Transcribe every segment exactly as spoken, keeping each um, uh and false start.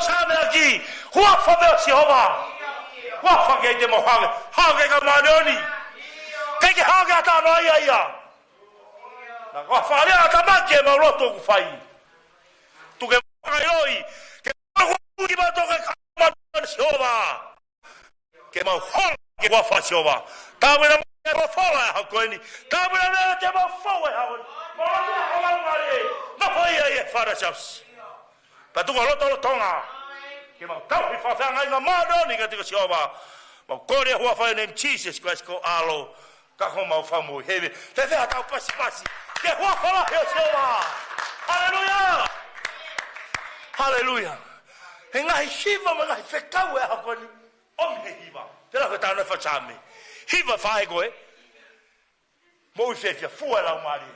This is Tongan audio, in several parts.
Saame ʻaki, huafa pē ʻo Sihova. Huafa ke ʻikai te mau hake, hake ka māʻoniʻoni. ʻIkai ke hake ʻa e talanoa ia ia. Naʻa ko e fakalea ʻa e Tamai ke mau loto ʻoku fai. Tuku ke mau fakailoʻi, ke mau ui ke mau toka ka māʻoniʻoni Sihova. Ke mau hola ke huafa Sihova. Tāpuna mai e folofola ʻa e ʻaho ko eni. Tāpuna mai te mau fou e ʻaho ni. Mau lotu ʻa e Laumālie. Nofo ia ʻi he Father Charles. Pea tuku ʻa e lotolotonga. Ke mau tauhi fakafeangai māʻoniʻoni kiate koe Sihova. Mau kole huafa ʻi he name Jesus Christ ko e ʻAlo. Ka ko homau Fakamoʻui. Hei, fēfē haʻatau pasipasi. Ke huafa lahi ʻo Sihova. Haleluia. Haleluia. He ngaahi hiva mo e ngaahi fekau e ʻaho ko eni. ʻOmi he hiva. Tela ko e talanoa ʻa e fakasaame. Hiva faʻē ko ē. Moʻui fiefia, fua e Laumālie.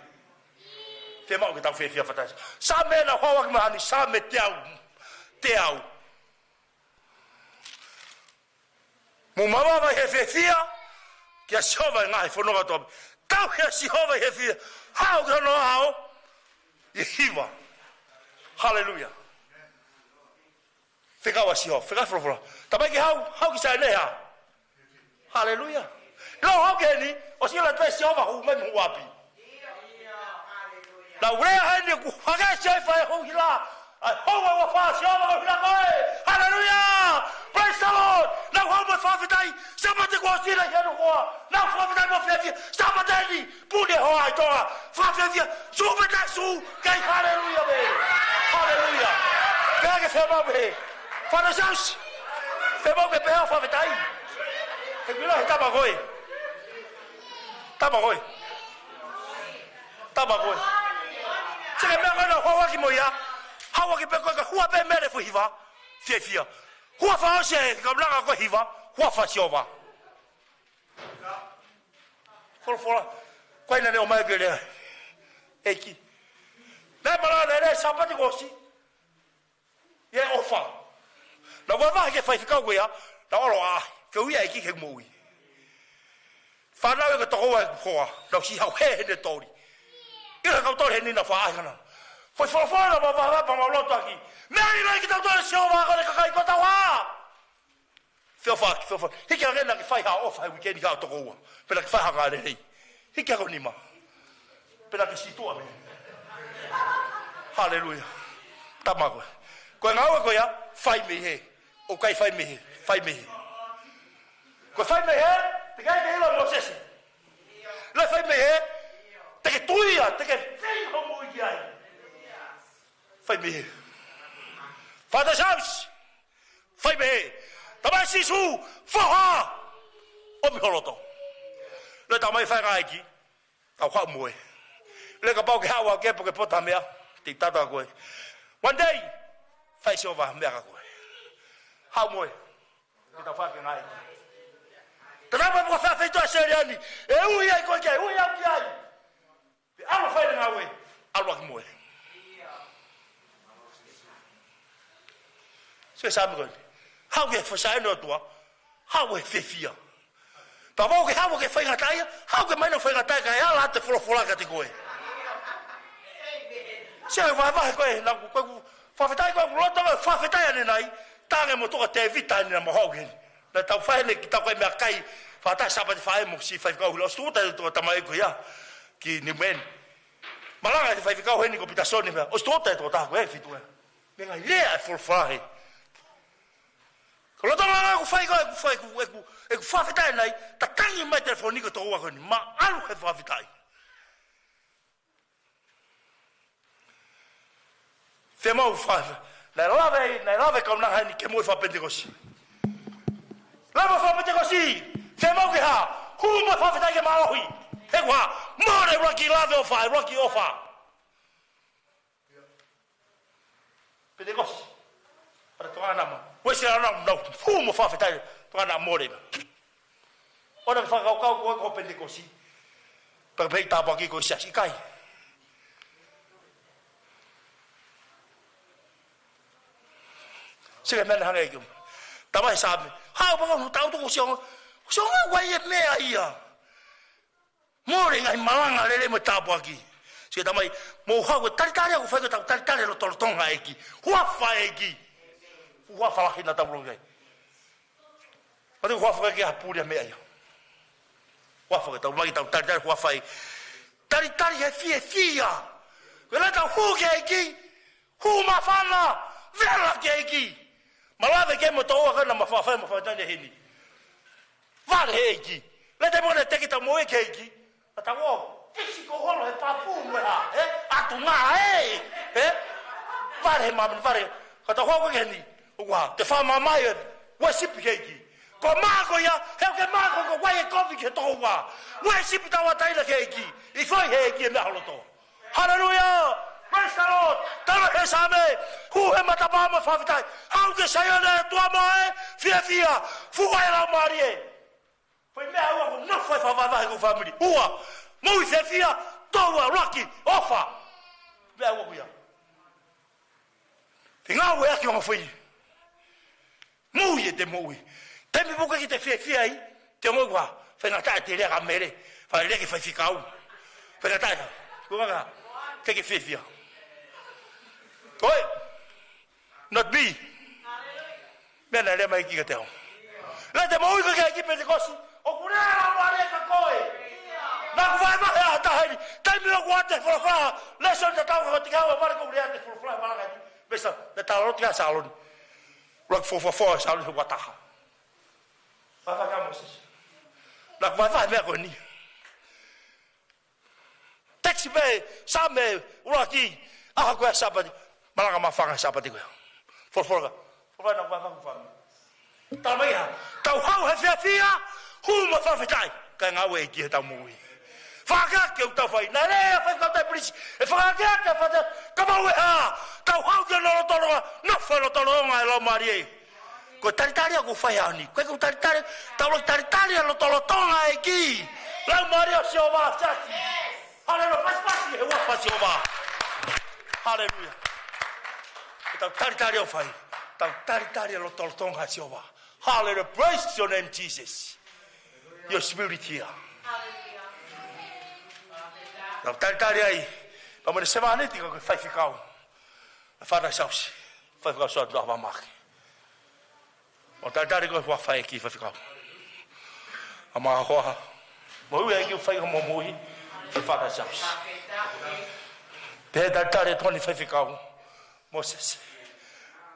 Fiemaʻu ke tau fiefia fakataha. Saame naʻa ku ʻohake mai ʻanenai, Saame teau. Teau. Mou mavava ʻi he fiefia, kia Sihova ʻi he ngaahi fononga kotoa. Tauhi ʻa Sihova ʻi he fiefia. Haʻu ki hono ʻao ʻi he hiva. Haleluia. Fekau ʻa Sihova, fekau e folofola. Tamai ke haʻu, haʻu ki Saione. Haleluia. Naʻa ku haʻu ki heni, ʻosi ʻalu atu ʻa Sihova hū mai mo ʻapi. Naʻa ku lea heni ʻoku hake ʻa Sihova ʻi he houhila. ʻA e hou ʻa e huafa ʻo Sihova ʻoku hila koe. Haleluia. Praise the Lord. Naʻa ku haʻu mo e fakafetaʻi, Sāpate kuo ʻosi ʻi heni hoʻo hoa. Naʻa ku fakafetaʻi mo fiefia, Sāpate ni. Pule hoa ʻi Tonga. Fakafiefia. Sū pē taʻe sū. Kai haleluia pē. Haleluia. Pea ke fiemaʻu pē. Father Charles. Fiemaʻu ke pehē hoʻo fakafetaʻi. He kuila he tama ko ē. Tama ko ē. Tama ko ē. Seke meʻa ko ē naʻa ku haʻu ʻaki mo ia. Haʻu ʻaki pē ko ē ka hua pē mele fuʻu hiva. Fiefia. Huafa ʻosi e kaunanga ko e hiva. Huafa Sihova. Folofola. Ko ena ne ʻomai ke lea. ʻEiki. Naʻe malanga naʻe lea Sāpate kuo ʻosi. ʻI he ʻofa. Naʻa ku vahevahe ki he faifekau ko ia. Naʻa ku ʻalu ʻo ʻaʻahi. Ke ui ʻa e ʻEiki ke moʻui. Fānau ʻe ka toko ua e hoa. Naʻa ku siʻi haʻu he hene toli. ʻIlo he kau toli heni naʻa faʻa ʻaʻahi kana. Foʻi folofola naʻa vahevahe pea mau lotu ʻaki. Meʻa ʻi loto kitautolu Sihova ko e kakai ko tau ha. Feʻofaʻaki, feʻofaʻaki. Hiki ange naʻa ke fai ha ʻofa he uike ni ka ʻo toko ua. Pea naʻa ke fai ha ngāue lelei. Hiki ʻaki ho nima. Pea naʻa ke sītuʻa mei hē. Haleluia. Tama ko ē. Ko e ngāue ko ia, fai mei hē. ʻOku ʻikai fai mei hē. Fai mei hē. Ko e fai mei hē, te ke ʻai ke ʻilo Mōsese. Lea fai mei hē, te ke tuia, te ke fei hoʻo moʻui ki ai. Fai mei hē. Father Charles. Fai mei hē. Tamai Sīsū, foha. ʻOmi ho loto. Lea Tamai fai ngāue ki. Tau haʻu mo e. Lea kapau ke haʻu au ke po ke pota meʻa. Te tata ko ē. One day. Fai Sihova meʻa ka ko ē. Haʻu mo e. Ke tau fai ke ngāue ki. Tatau pē pe ko e fē feituʻu ʻa Sēliani. ʻE ui ai koe ki ai. Ui au ki ai. Pea ʻalu fai le ngāue, ʻalu ʻaki mo e. Sio Saame ko eni. Haʻu ke fai Saione ʻOtua. Haʻu he fiefia. Pea kapau ke haʻu ke faingataʻaʻia, haʻu ke mai ʻo faingataʻaʻia kae ala atu e folofola kiate koe. Sio vahevahe ko ē, naʻa ku, ko ʻeku fakafetaʻi ko ē, ʻeku loto ko ē, fakafetaʻi ʻanenai, tange mo toka Tēvita ʻanenai mo haʻu ki heni. Naʻa tau fai ʻene, ke tau fai meʻakai, fakataha Sāpate Faʻē mo siʻi faifekau hila, ʻosi tuʻuta e tokotaha ko ia, ki Niu Meni. Malanga e faifekau heni ko Pitasoni meʻa, ʻosi tuʻuta e tokotaha ko ē, fitu ē. Meʻa ngaahi lea e folofola hē. Ko e loto langa ʻeku fai ko ē, ʻeku fai, ʻeku, ʻeku, ʻeku fakafetaʻi ʻanenai, tatangi mai telefoni ko e tokoua ko eni, ma ʻalu he fakafetaʻi. Fiemaʻu fa-, naʻe lave, naʻe lave kaunanga heni ke moʻui fakapenitekosi. Lave fakapenitekosi, fiemaʻu ke hā, hū mo e fakafetaʻi ke mālohi. He ko e hā, mole ʻuluaki lave ʻofa, ʻuluaki ʻofa. Penitekosi. Pea Tonga na ma. Uesilania na, hū mo e fakafetaʻi, Tonga na mole na. ʻOua naʻa ke fakakaukau ko e ko Penitekosi. Pea pehē tāpuaki ko e siasi ʻikai. Sio ki he meʻa naʻe hanga ʻe he ʻEiki. Tamai Saame. Haʻu pē ka ʻoku tau toko sio. Sio ngā e meʻa ia. Mole ngaahi malanga lelei mo e tāpuaki. Sio Tamai, mou haʻu ke talitali ʻoku fai ke tau talitali lotolotonga ʻEiki. Huafa ʻEiki. Huafa lahi naʻa tau lau ai. Mate huafa ke ha puli ʻa meʻa ia. Huafa ke tau mai tau talitali huafa ʻi. Talitali he fiefia. Ko e lata hū ki he ʻEiki. Hū māfana. Vela ki he ʻEiki. Malave ke mo toa kana mafafai mafafai tane heni. Vale he ʻEiki. Lata mo ne teki tau moʻui ki he ʻEiki. Ka tau ō, fisi ko holo he papu mo e hā, ē? Atu ngā, ē? Ē? Vale he māmani, vale. Ka tau hoko ki heni. ʻOku hā, te fā māmai e worship ki he ʻEiki. Ko mā ko ia, he ʻoku ke mā ko ko wai e kovi ki he toko ua. Worship tauʻatāina ki he ʻEiki. ʻI fai he ʻEiki e meʻa holoto. Hallelujah. Praise the Lord. Tala he Saame, hū he matapā mo e fakafetaʻi. Haʻu ki Saione ʻa e ʻOtua mo e fiefia. Fua e laumālie. Fai meʻa ua ko nofo e fakavaivai ko e fāmili. Ua, moʻui fiefia, toa, ʻuluaki, ʻofa. Meʻa ua ko ia. Te ngāue ʻaki ʻo ngā fai. Moʻui ʻete moʻui. Taimi pē ʻoku ʻikai te fiefia ai, te ongo ua. Faingataʻa te lea ka mele. Fai lea ki faifekau. Faingataʻa. Ko ngā ke ke fiefia. Oi. Not me. Meʻa naʻe lea mai ki kiate au. Lea te moʻui ko e ʻEiki Penitekosi. ʻOku lea la ua lea ka koe. Naʻa ku vaevae ʻa ha taha heni. Taimi ʻoku ʻoatu e folofola. Lēsoni tatau ka ko e tika ua vale ko e lea ʻa e folofola he malanga ni. Mesa, naʻe tala lotu kia Saloni. Ua ki folofola Saloni he ua taha. Vaevae kia Mōsese. Naʻa ku vaevae meʻa ko eni. Text pē, Saame ʻuluaki, ʻaho ko ia Sāpate, malanga mafanga Sāpate ko ia. Folofola, folofola naʻa ku vaevae ki he fāmili. Tala mai ha, tau haʻu he fiefia, hū mo e fakafetaʻi, kae ngāue ʻEiki he tau moʻui. Fakaakeake ʻoku tau fai, naʻe lea faifekau tai pilisi, ʻe fakaakeake fata, ka mau e hā, tau haʻu ki he lotolotonga, nofo lotolotonga e laumālie. Ko e talitali ʻoku fai ʻaho ni. Ko e ʻoku talitali, tau loto talitali ʻa e lotolotonga ʻEiki. Laumālie ʻo Sihova, siasi. Haleluia, pasipasi he huafa Sihova. Haleluia. Ko e tau talitali ʻoku fai. Tau talitali ʻa e lotolotonga Sihova. Haleluia, praise your name, Jesus. Your spirit here. Tau talitali ai. Pea mo e sevāniti ko e faifekau. Fata Sausi. Faifekau Sausi, tau vamake. ʻO talitali ko e huafa ʻEiki faifekau. ʻA ma hoa. Moʻui ʻEiki ʻoku fai ko mo moʻui. Ke fata Sausi. Pea talitali ʻe Toni faifekau. Mōsese.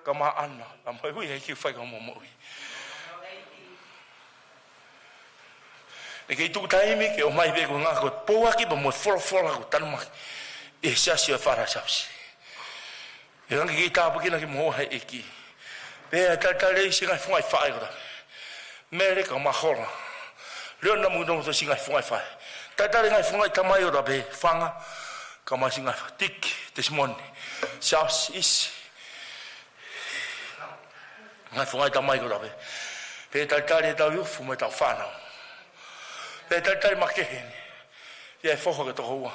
Ka ma ana. ʻA moʻui ʻEiki ʻoku fai ko mo moʻui. ʻE kei tuku taimi ke ʻomai pē ko e ngaahi ko e pouaki pea mo e folofola ko e tanumaki. ʻE siasi ʻo e fata Sausi. ʻE hanga ke tāpuekina ke moʻua he ʻEiki. Pea talitali ʻi siʻi ngaahi funga ʻi faʻē ko tape. Mele ka Mahola. Leona mo Nomoto siʻi ngaahi funga ʻi faʻē. Talitali ngaahi funga ʻi tamai ko tape. Fanga. Ka ma siʻi ngaahi fa-, Tiki, Tesimoni. Siaosi, ʻIsi. Ngaahi funga ʻi tamai ko tape. Pea talitali ʻetau youth mo ʻetau fānau. Pea talitali makehe ni. Ia e foha ke toko ua.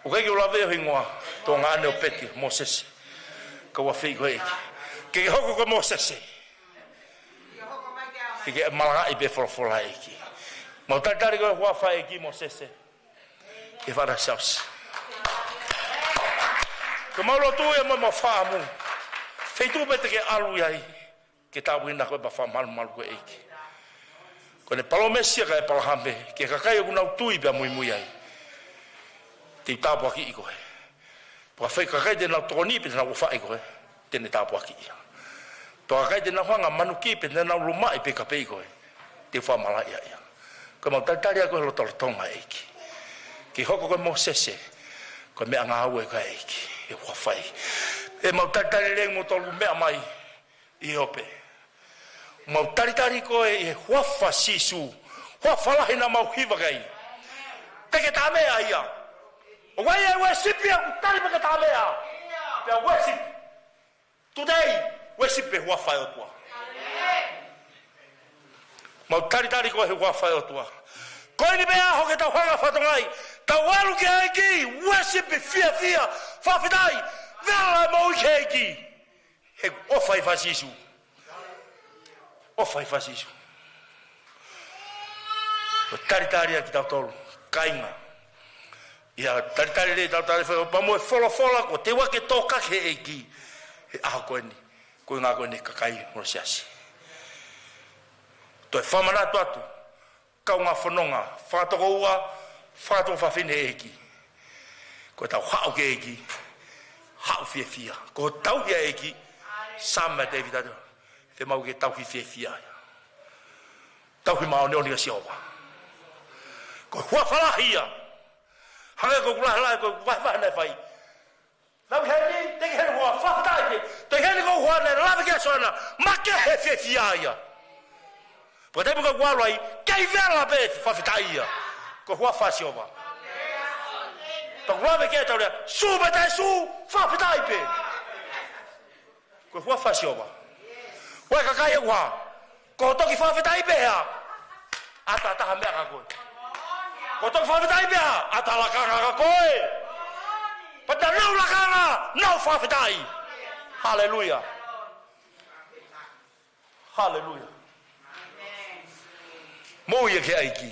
ʻOku ʻikai ke u lave ʻo hingoa, Tonga ʻane ʻo Peti, Mōsese. Ka ua fei ko e ʻEiki. Ke ke hoko ko Mōsese. Ke ke malangaʻi pē folofola ʻEiki. Mau talitali ko e huafa ʻEiki Mōsese. Ke fata Sausi. Ko mau lotu ia mo mau fāmu. Feituʻu pē te ke ʻalu ai. Ke tāpuekina koe pea fakamalumalu koe ʻEiki. Ko ʻene palōmesi ʻa ʻĒpalahame, ki he kakai ʻoku nau tui pea muimui ai. Te u tāpuakiʻi koe. Pea fai kakai te nau tokoni pea te nau ʻofaʻi koe. Te ne tāpuakiʻi ia. Pea kakai te nau hanga manuki pea te nau lumaʻi pea kapei koe. Te u fakamalaʻiaʻi ia. Ko mau talitali ʻa koe lotolotonga ʻEiki. Ke hoko ko Mōsese. Ko e meʻangāue ko e ʻEiki. ʻE huafa ʻEiki. ʻE mau talitali lelei mo tolu meʻa mai. ʻI ʻIope. Mau talitali koe ʻi he huafa Sīsū. Huafa lahi naʻa mau hiva ki ai. Te ke tāmeʻa ia. ʻOku ʻi ai e worship ia ʻoku tali pē ke tāmeʻa. Pea worship. Today, worship he huafa ʻo e ʻOtua. Mau talitali koe he huafa ʻo e ʻOtua. Ko eni pē ʻaho ke tau hanga fatongai. Tau ʻalu ki he ʻEiki, worship fiefia, fakafetaʻi. Vela e moʻui ki he ʻEiki. He ʻofa ʻi fai Sīsū. ʻOfa ʻi fai Sīsū. ʻO talitali ʻa kitautolu, kāinga. ʻIa talitali lelei tau tali fai, pea mo e folofola ko te ua ke tō ka ki he ʻEiki. He ʻaho ko eni. Ko e ngaahi ko eni kakai mo e siasi. Toe fakamanatu atu, kaungā fononga, fakatokoua, fakatuofāfine ʻEiki. Ko ʻetau haʻu ki he ʻEiki, haʻu fiefia. Ko e tauhi ʻa e ʻEiki, Saame ʻa Tēvita, te mau ke tauhi fiefia. Tauhi māʻoniʻoni kia Sihova. Ko e huafa lahi ia. Hangē ko e kula hala, ko e vahevahe naʻe fai. Nau heni, te ke heni hoa, fakafetaʻi pē. Te ke heni ko e hoa naʻe lave ki ai ʻa Soana, makehe fiefia ia. Pea te mau ka kualo ai, kei vela pē fakafetaʻi ia. Ko e huafa ʻo Sihova. Pea kualo ʻave ke tau lea, sū pē taʻe sū, fakafetaʻi pē. Ko e huafa ʻo Sihova. Ko e kakai ʻoku hā. Ko e toki fakafetaʻi pē hā. ʻAta ha taha meʻa kia koe. Ko e toki fakafetaʻi pē hā. ʻAta ha lakanga kia koe. Pea te nau lakanga, nau fakafetaʻi. Haleluia. Haleluia. Moʻui ʻa e ʻEiki.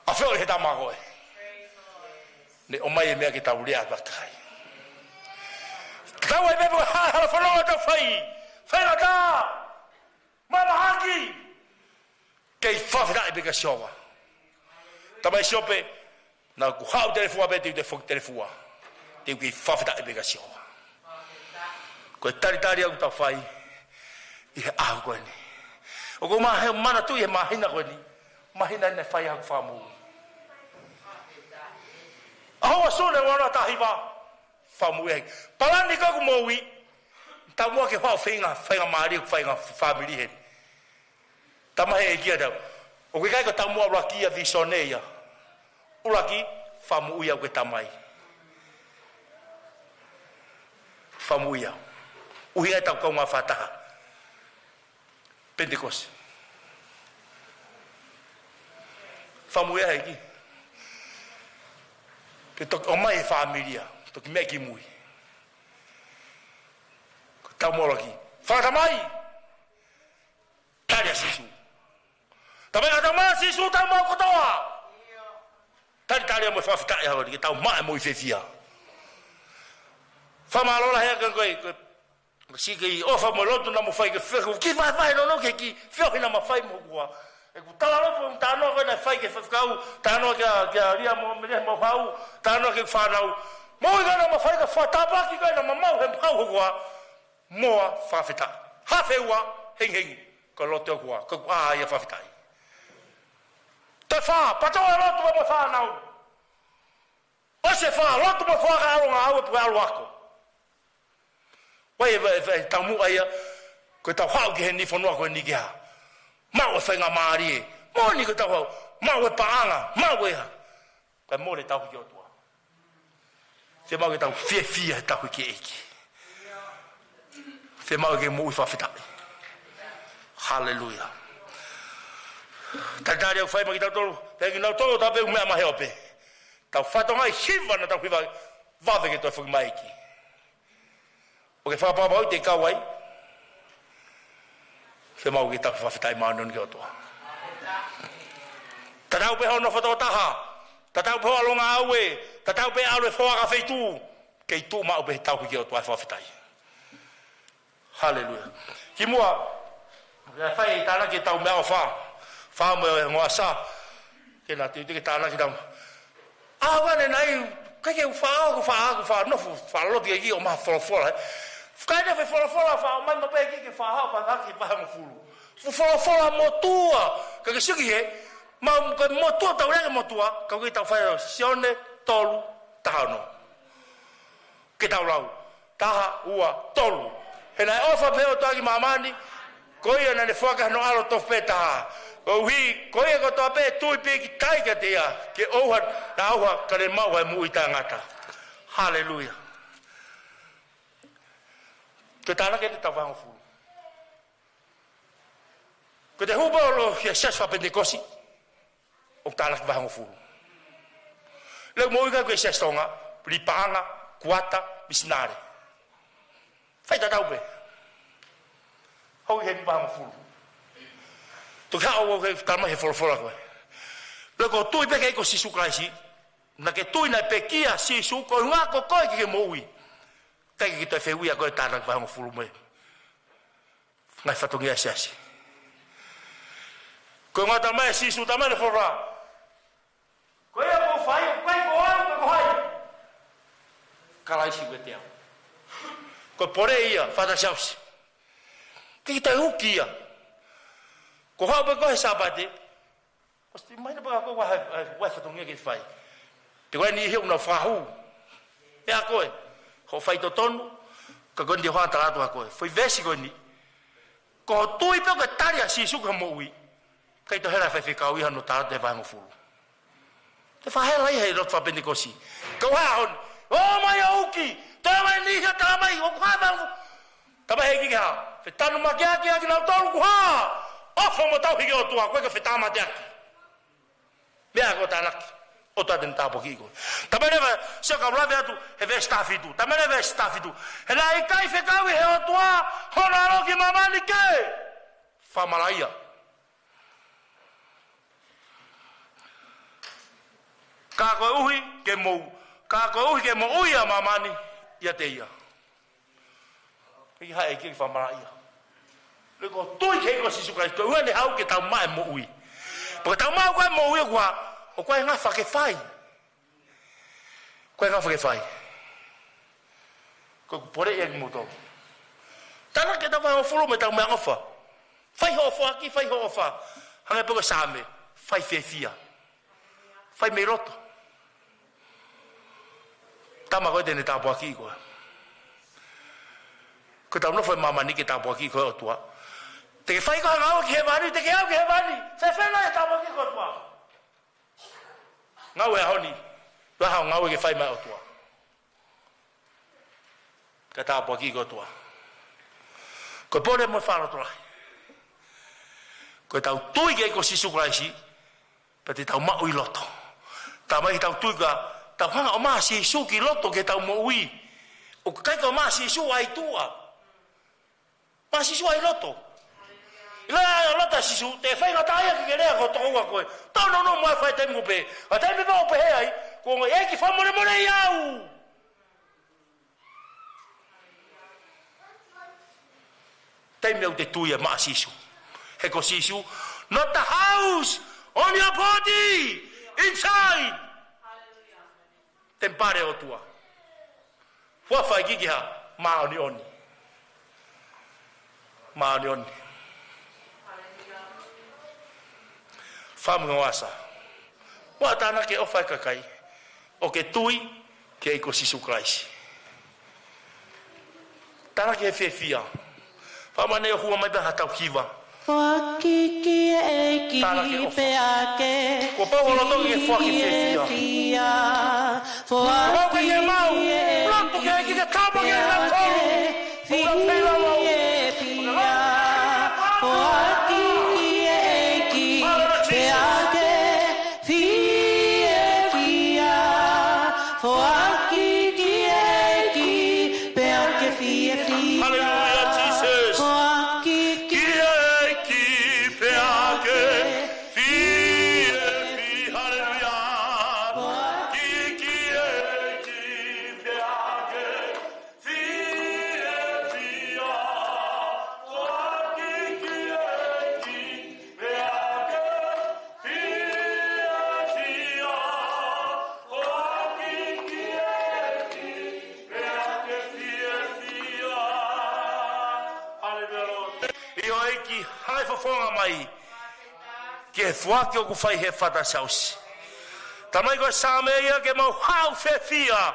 ʻAfio ʻi he tama ko ē. Ne ʻomai e meʻa ke tau lea atu ai. Tau ai pē pe ko e hā e hala fononga ʻoku tau fai. Faingataʻa. Mamahaki. Kei fakafetaʻi pē kia Sihova. Talamai ʻe Siope, naʻa ku haʻu telefua pē te u toe foki telefua. Te u kei fakafetaʻi pē kia Sihova. Ko e talitali ʻoku tau fai ʻi he ʻaho ko eni. ʻOku ou manatuʻi he māhina ko eni. Māhina naʻe fai ai haʻaku fakamoʻui. ʻAho ʻa Sune ua noa taha hiva. Fakamoʻui ai. Palani ko ē ʻeku moʻui. Taumuʻa ke haʻu feinga, feinga mālie, feinga fāmili heni. Talamai ʻe he ʻEiki kiate au. ʻOku ʻikai ko e taumuʻa ʻuluaki ia vīsone ia. ʻUluaki, fakamoʻui au ko e tamai. Fakamoʻui au. ʻUhinga ʻetau kaungā fakataha. Pentecost. Fakamoʻui ai ʻEiki. Pea toki ʻomai e fāmili ia. Toki meʻa ki mui. Ko e taumuʻa ʻuluaki. Fakatamai. Tali ʻa Sīsū. Talamai ʻe he tama ʻa Sīsū, tau maʻu kotoa. Talitali mo e fakafetaʻi ʻaho ni ke tau maʻu e moʻui fiefia. Fakamālō lahi ʻaupito ko e, ko e, ko e siʻi ʻofa mo e lotu naʻa mou fai ke feku. Ki vaevae nono ke ki fiohi naʻa mou fai mo kua. ʻEku talaloto mo talanoa ko ē naʻe fai ki he faifekau. Talanoa kia, kia Lia mo Mele mo Hau. Talanoa ki he fānau. Moʻui ko ē naʻa mou fai ke fakatapaki ko ē naʻa mou maʻu he Hau hokoa. Moa fakafetaʻi. Hafeua, hengihengi. Ko e lotu ʻoku ʻa, ko ʻeku ʻā ia fakafetaʻi. Toe fā, patoa lotu mo e fānau. ʻOsi e fā, lotu mo e fā ka ʻalu ngāue pe ʻalu ako. Vai e, e, e taumuʻa ia, ko ʻetau haʻu ki heni fonua ko eni ke hā. Maʻu e faingamālie. Moʻoni ko ʻetau haʻu, maʻu e paʻanga, maʻu e hā. Kae mole tauhi ki he ʻOtua. Fiemaʻu ke tau fiefia he tauhi ki he ʻEiki. Fiemaʻu ke moʻui fakafetaʻi. Haleluia. Talitali ʻoku fai maʻa kitautolu, pea kinautolu ʻoku tau pehē ʻoku meʻa mai he ope. Tau fatongia hiva naʻa tau hiva, vave ke toe foki mai ʻEiki. ʻOku ke fakapapauʻi te ke kau ai. Fiemaʻu ke tau fakafetaʻi māʻoniʻoni ki he ʻOtua. Tatau pē hoʻo nofo tokotaha. Tatau pē hoʻo ʻalu ngāue. Tatau pē ʻalu e foa ki he feituʻu. Kei tuʻu maʻu pē he tauhi ki he ʻOtua e fakafetaʻi. Haleluia. Kimuʻa, ʻe fai e tānaki ʻetau meʻaʻofa. Fā mo e ngoasa. Ke na te, te ke tānaki tau. ʻAho ko ē naʻe ʻikai ke u faʻa, ku faʻa, ku faʻa nofo, faʻa lotu ki he ʻEiki ʻo maʻu ha folofola, ē. Fakaʻi ne fai folofola faʻa ʻomai maʻu pē ʻEiki ke faʻa haʻu, faʻa ki he vahe hongofulu. Fuʻu folofola motuʻa, ka ke sio ki he, ma, ko e motuʻa tau lea ki he motuʻa, ka ʻoku ʻikai ke tau fai ʻo Sione tolu, taha ono. Ke tau lau. Taha, ua, tolu. He naʻe ʻofa pehē ʻa e ʻOtua ki māmani, ko ia naʻa ne foaki hono ʻAlo tofu pē taha. Koeʻuhi, ko ia kotoa pē ʻe tui pē ki ai, kiate ia, ke ʻoua naʻa ʻauha, ka ne maʻu ʻa e moʻui taʻengata. Haleluia. Ko e tānaki eni ʻetau vahe hongofulu. Ko e te hupa olo ki he siasi faka-Penitekosi, ʻoku tānaki vahe hongofulu. Leu moʻui ka ko e siasi Tonga, puli paʻanga, kuata, misinale. Fai tatau pē. Hau ʻi heni vahe hongofulu. Toki haʻu ʻo ke talamai he folofola ko ē. Leu ko e tui pē ke ʻi ai ko Sīsū Kalaisi, naʻa ke tui naʻe pekia ʻa Sīsū, ko e ʻuhinga ko koe ke ke moʻui. ʻIkai ke toe fehuʻia koe, tānaki vahe hongofulu mo e Ngaahi fatongia siasi. Ko e ngata mai ʻa Sīsū, talamai ʻe he folofola, ko ia ʻoku ou fai, ʻoku ʻikai ko au, ka ko hai? Kalaisi ʻoku ʻiate au. Ko e pole ia, Fātasiausi. Ke kita uki ia. Ko e haʻu pē ko e Sāpate, ʻosi mai na paka ko e ʻai, ʻai, ʻai fatongia ke fai. Te ko e niʻihi ʻoku nau fakahū. ʻE ʻa koe, hoʻo faitotonu, ka ko eni te u hanga ʻo tala atu ʻa koe. Foʻi veesi ko eni. Ko hoʻo tui pē ʻoku ke tali ʻa Sīsū ki he moʻui. ʻIkai toe hela e faifekau ia ʻi hono tala atu e vahe hongofulu. Te fai hela ia he lotu faka-Penitekosi. Ka ʻoku hā honi. ʻOmai ʻo uki. Talamai niʻihi ʻo talamai ʻoku hā e vahe hongofulu. Talamai ʻe he ʻEiki ke hā. Fetānumakiʻaki ʻa kinautolu ʻoku hā. ʻOfa mo tauhi ki he ʻOtua, ʻoku ʻikai ke fetāmateʻaki. Meʻa ko e tānaki. ʻOtua te ne tāpuakiʻi koe. Talamai leva, sio ka u lave atu, he veesi taha fitu. Talamai leva veesi taha fitu. He naʻe ʻikai fekau ʻe he ʻOtua hono ʻAlo ki māmani ke fakamalaʻia. Ka koeʻuhi ke mou, ka koeʻuhi ke moʻui ʻa māmani ʻiate ia. ʻIkai haʻu ia ke fakamalaʻia. Lele ko e tui ki he ʻEiki ko Sīsū Kalaisi, ko e ʻuhinga ʻene haʻu ke tau maʻu e moʻui. Pea ko ʻetau maʻu ko ē moʻui ʻoku ʻikai, ʻoku ʻikai ngafa ke fai. ʻOku ʻikai ngafa ke fai. Ko ʻeku poleʻi ʻa kimoutolu. Tānaki ʻetau vahe hongofulu mei heʻetau meʻaʻofa. Fai hoʻo foaki, fai hoʻo ʻofa. Hangē pē ko e Saame, fai fiefia. Fai mei loto. Tama ko ē te ne tāpuakiʻi koe. Ko ʻetau nofo ʻi māmani ke tāpuakiʻi koe ʻe he ʻOtua. Te ke fai koe ha ngāue ki hēvani, te ke aʻu ki hēvani. Fēfē nai e tāpuaki ko e ʻOtua? Ngāue ʻaho ni, ʻi ai haʻo ngāue ke fai maʻá e ʻOtua. Ka tāpuakiʻi koe ʻe he ʻOtua. Ko e pole mo e fakalotolahi. Ko ʻetau tui ki he ʻEiki ko Sīsū Kalaisi, pea te tau maʻu ʻi loto. Talamai ʻetau tui ka tau hanga ʻo maʻa Sīsū ki loto ki heʻetau moʻui. ʻOku ʻikai ko e maʻa Sīsū ʻi tuʻa. Maʻa Sīsū ʻi loto. ʻIlo ʻa e loto ʻa Sīsū, te faingataʻaʻia ke ke lea ko e tokoua koe. Tau nounou mo e fai taimi ko ē pē. ʻA e taimi pē ʻoku pehē ai, ko e ʻEiki fakamolemoleʻi au. Taimi ʻoku te tui ai maʻa Sīsū. He ko Sīsū, not the house, on your body, inside. Temipale ʻo e ʻOtua. Huafa ʻEiki ki ha māʻoniʻoni. Māʻoniʻoni. Fāmili ngāueʻasa. Ua tānaki e ʻofa ʻa e kakai. ʻOku ke tui ki he ʻEiki ko Sīsū Kalaisi. Tānaki he fiefia. Fakamānei ʻo hua mai pē ha tau hiva. Foaki ki he ʻEiki. Tānaki e ʻofa. Pea ke. Kuo pau ʻa e loto ke foaki fiefia. Foaki ki he ʻEiki. Kuo pau ke mau. Lotu ki he ʻEiki ke tāpuakiʻi kinautolu. Fiefia. Foaki ki he ʻEiki. Pea ke fiefia. Foaki ki he ʻEiki, pea ke fiefia. Hallelujah, Jesus. Foaki ki he ʻEiki, pea ke fiefia. Hallelujah. Foaki ki he ʻEiki, pea ke fiefia. Foaki ki he ʻEiki, pea ke fiefia. Foaki ki he ʻEiki, pea ke fiefia. Hallelujah, Lord. ʻIo ʻEiki, hanga ʻo fofonga mai ki he foaki ʻoku fai ʻe he Fātasiausi. Talamai ko e Saame ia ke mau haʻu fiefia.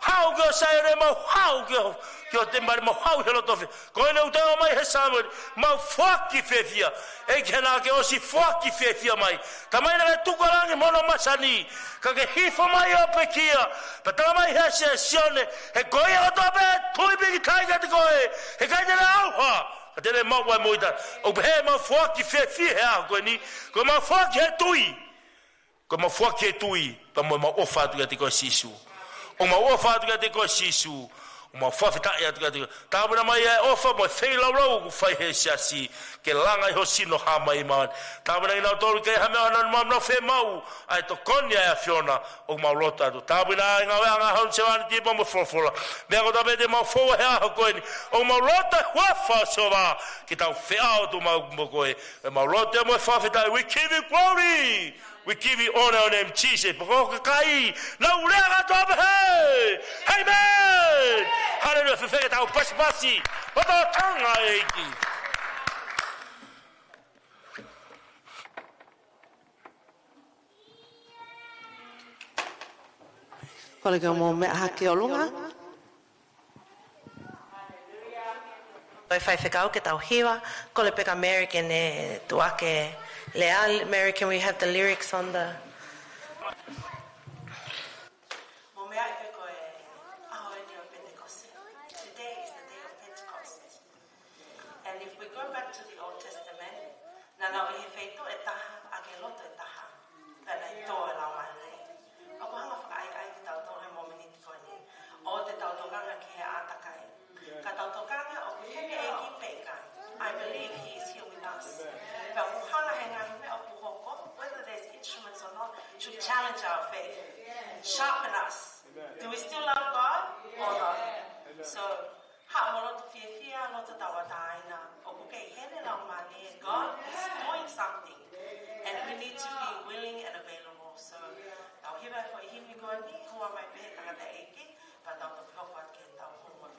Haʻu ki ho Saione, mau haʻu ki ho, ki ho temipale, mau haʻu he loto fiefia. Ko ʻene ʻuta ʻomai he Saame, mau foaki fiefia. ʻEiki, he naʻa ke ʻosi foaki fiefia mai. Talamai naʻa ke tuku ʻa langi mo hono masani. Ka ke hifo mai ʻo pekia. Pea talamai ʻe he Sione, he ko ia kotoa pē ʻe tui pīkitai kiate koe, he ʻikai te ne ʻauha, ka te ne maʻu ʻa e moʻui taʻe. ʻOku pehē ʻemau foaki fiefia he ʻaho ko eni, ko ʻemau foaki he tui. Ko ʻemau foaki he tui, pea mo ʻemau ʻofa atu kiate koe Sīsū. ʻOku mau ʻofa atu kiate koe Sīsū. ʻOku mau fakafetaʻi atu kiate koe. Tāpuekina mai ʻa e ʻofa mo e feilaulau ʻoku fai he siasi ke langa ʻi ho sino hā mai ʻi māmani. Tāpuekina kinautolu ke ha meʻa ʻoku nau fiemaʻu ʻa e tokoni ʻa e ʻAfiona ʻoku mau lotu atu. Tāpuekina ʻa e ngāue ʻa e ngaahi houʻeiki sevāniti pea mo e folofola. Meʻa kotoa pē te mau fou he ʻaho ko eni. ʻOku mau lotu he huafa ʻo Sihova ke tau feʻao atu mo koe. ʻOku mau lotu mo e fakafetaʻi. We give you glory. We give you honor in the name of Jesus. Pea ko e kakai naʻa nau lea kātoa pē he, amen. Haleluia. Fefeka tau pasipasi. Pea tau tanga ʻEiki. Kole ke mou meʻa hake ʻolunga. Ko e faifekau ke tau hiva, kole pē kia Mary ke ne tuʻu hake e lea. Mary, can we have the lyrics on the... Mou meaʻi pē ko e ʻaho eni ʻo Pentecost. Today is the day of Pentecost. And if we go back to the Old Testament, naʻa nau ʻi he feituʻu ʻe taha, ʻaki e loto ʻe taha. Pea naʻe tō e Laumālie. ʻOku ou hanga ʻo fakaʻaiʻai kitautolu he mōmeniti ko eni. ʻOua te tau tokanga ki he ʻātakai. Ka tau tokanga ʻoku ʻi heni e ʻEiki pē ʻikai. I believe he is here with us. Pea ʻoku hanga he ngaahi meʻa ʻoku hoko, whether there's instruments or not, to challenge our faith. Sharpen us. Do we still love God or not? So, haʻu mo e loto fiefia, loto tauʻatāina, ʻoku kei ʻi heni e Laumālie, God is doing something. And we need to be willing and available. So, tau hiva e foʻi himi ko eni, Hua Mai Pē Tangataʻeiki, pea tau toki hoko atu ki heʻetau homework.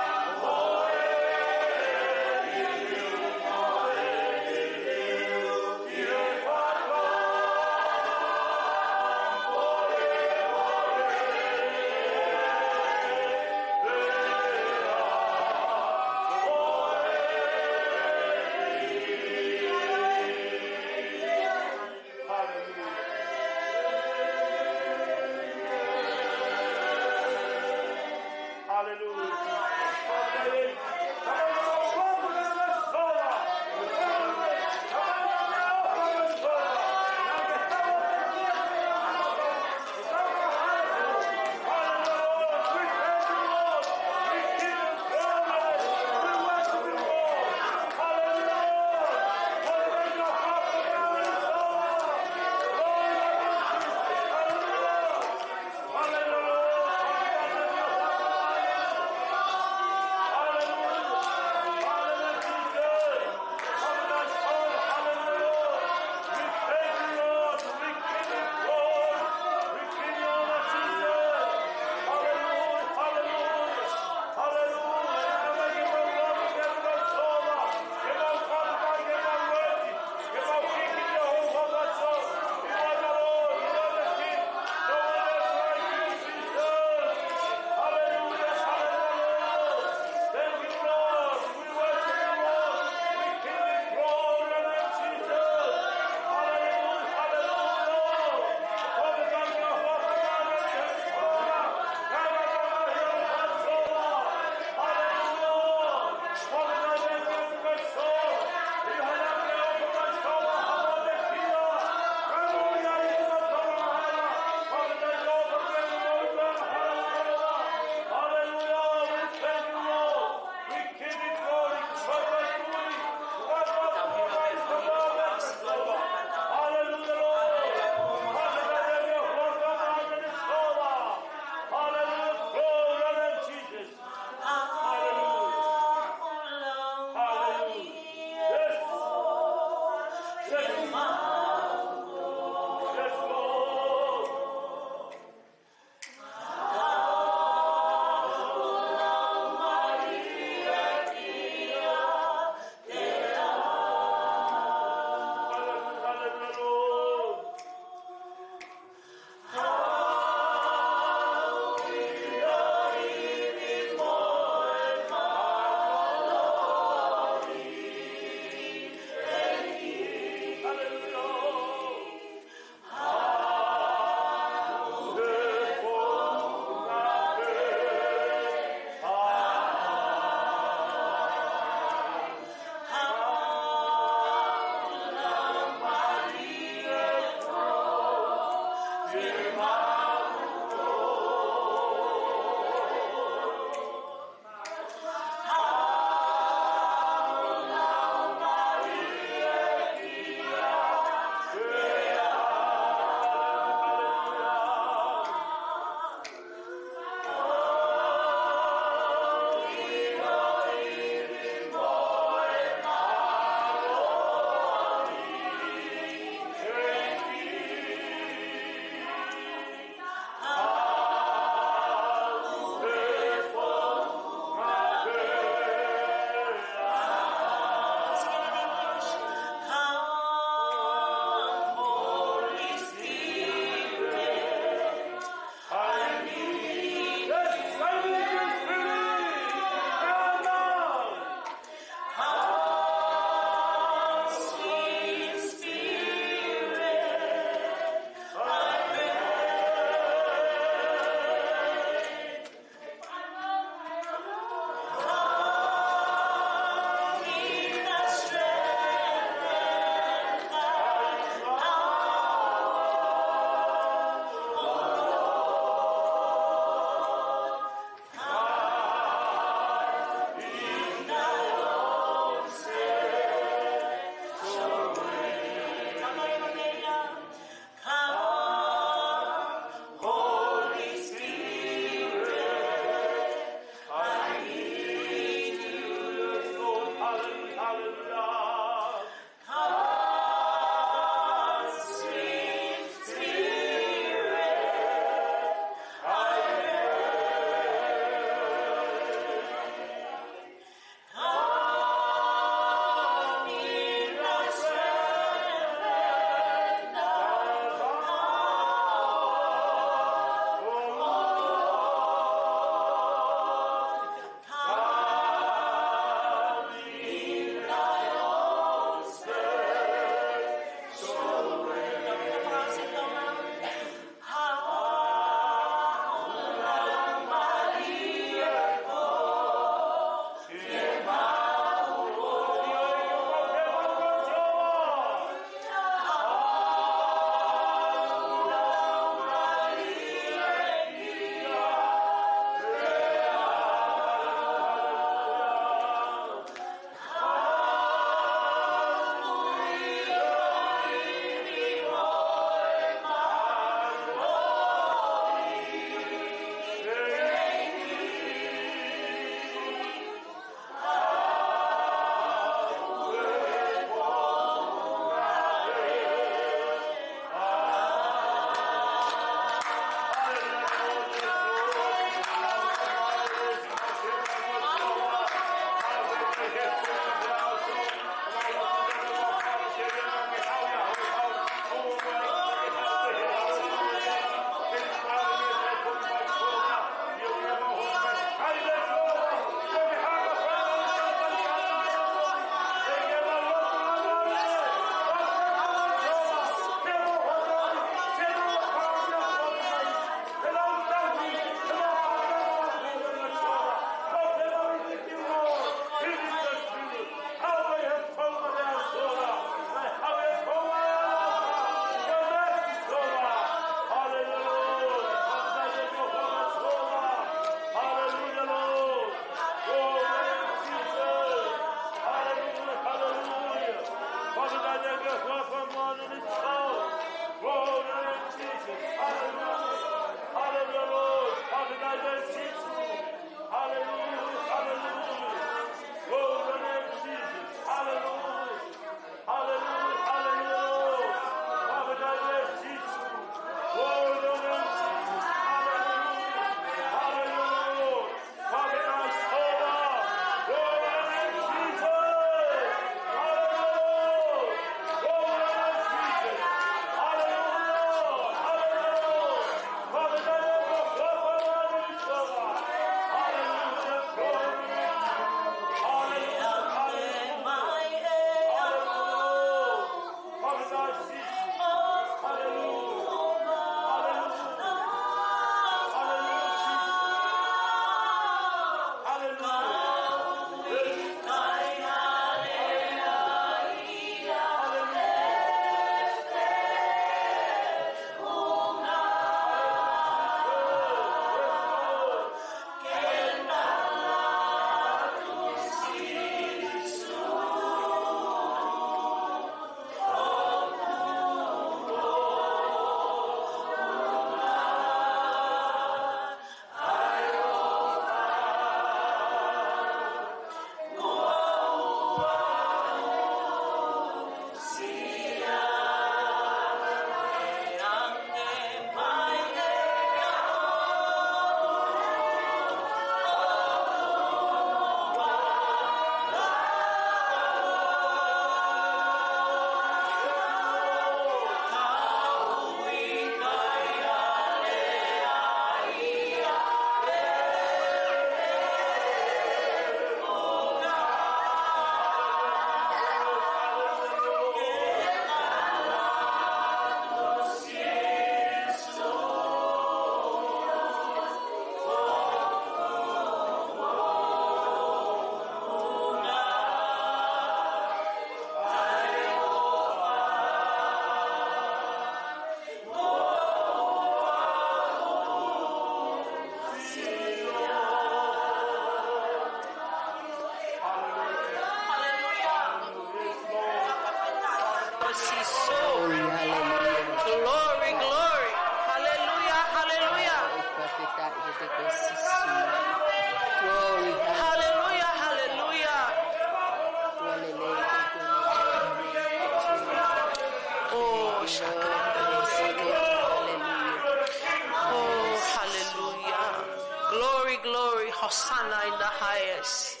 Hosanna in the highest.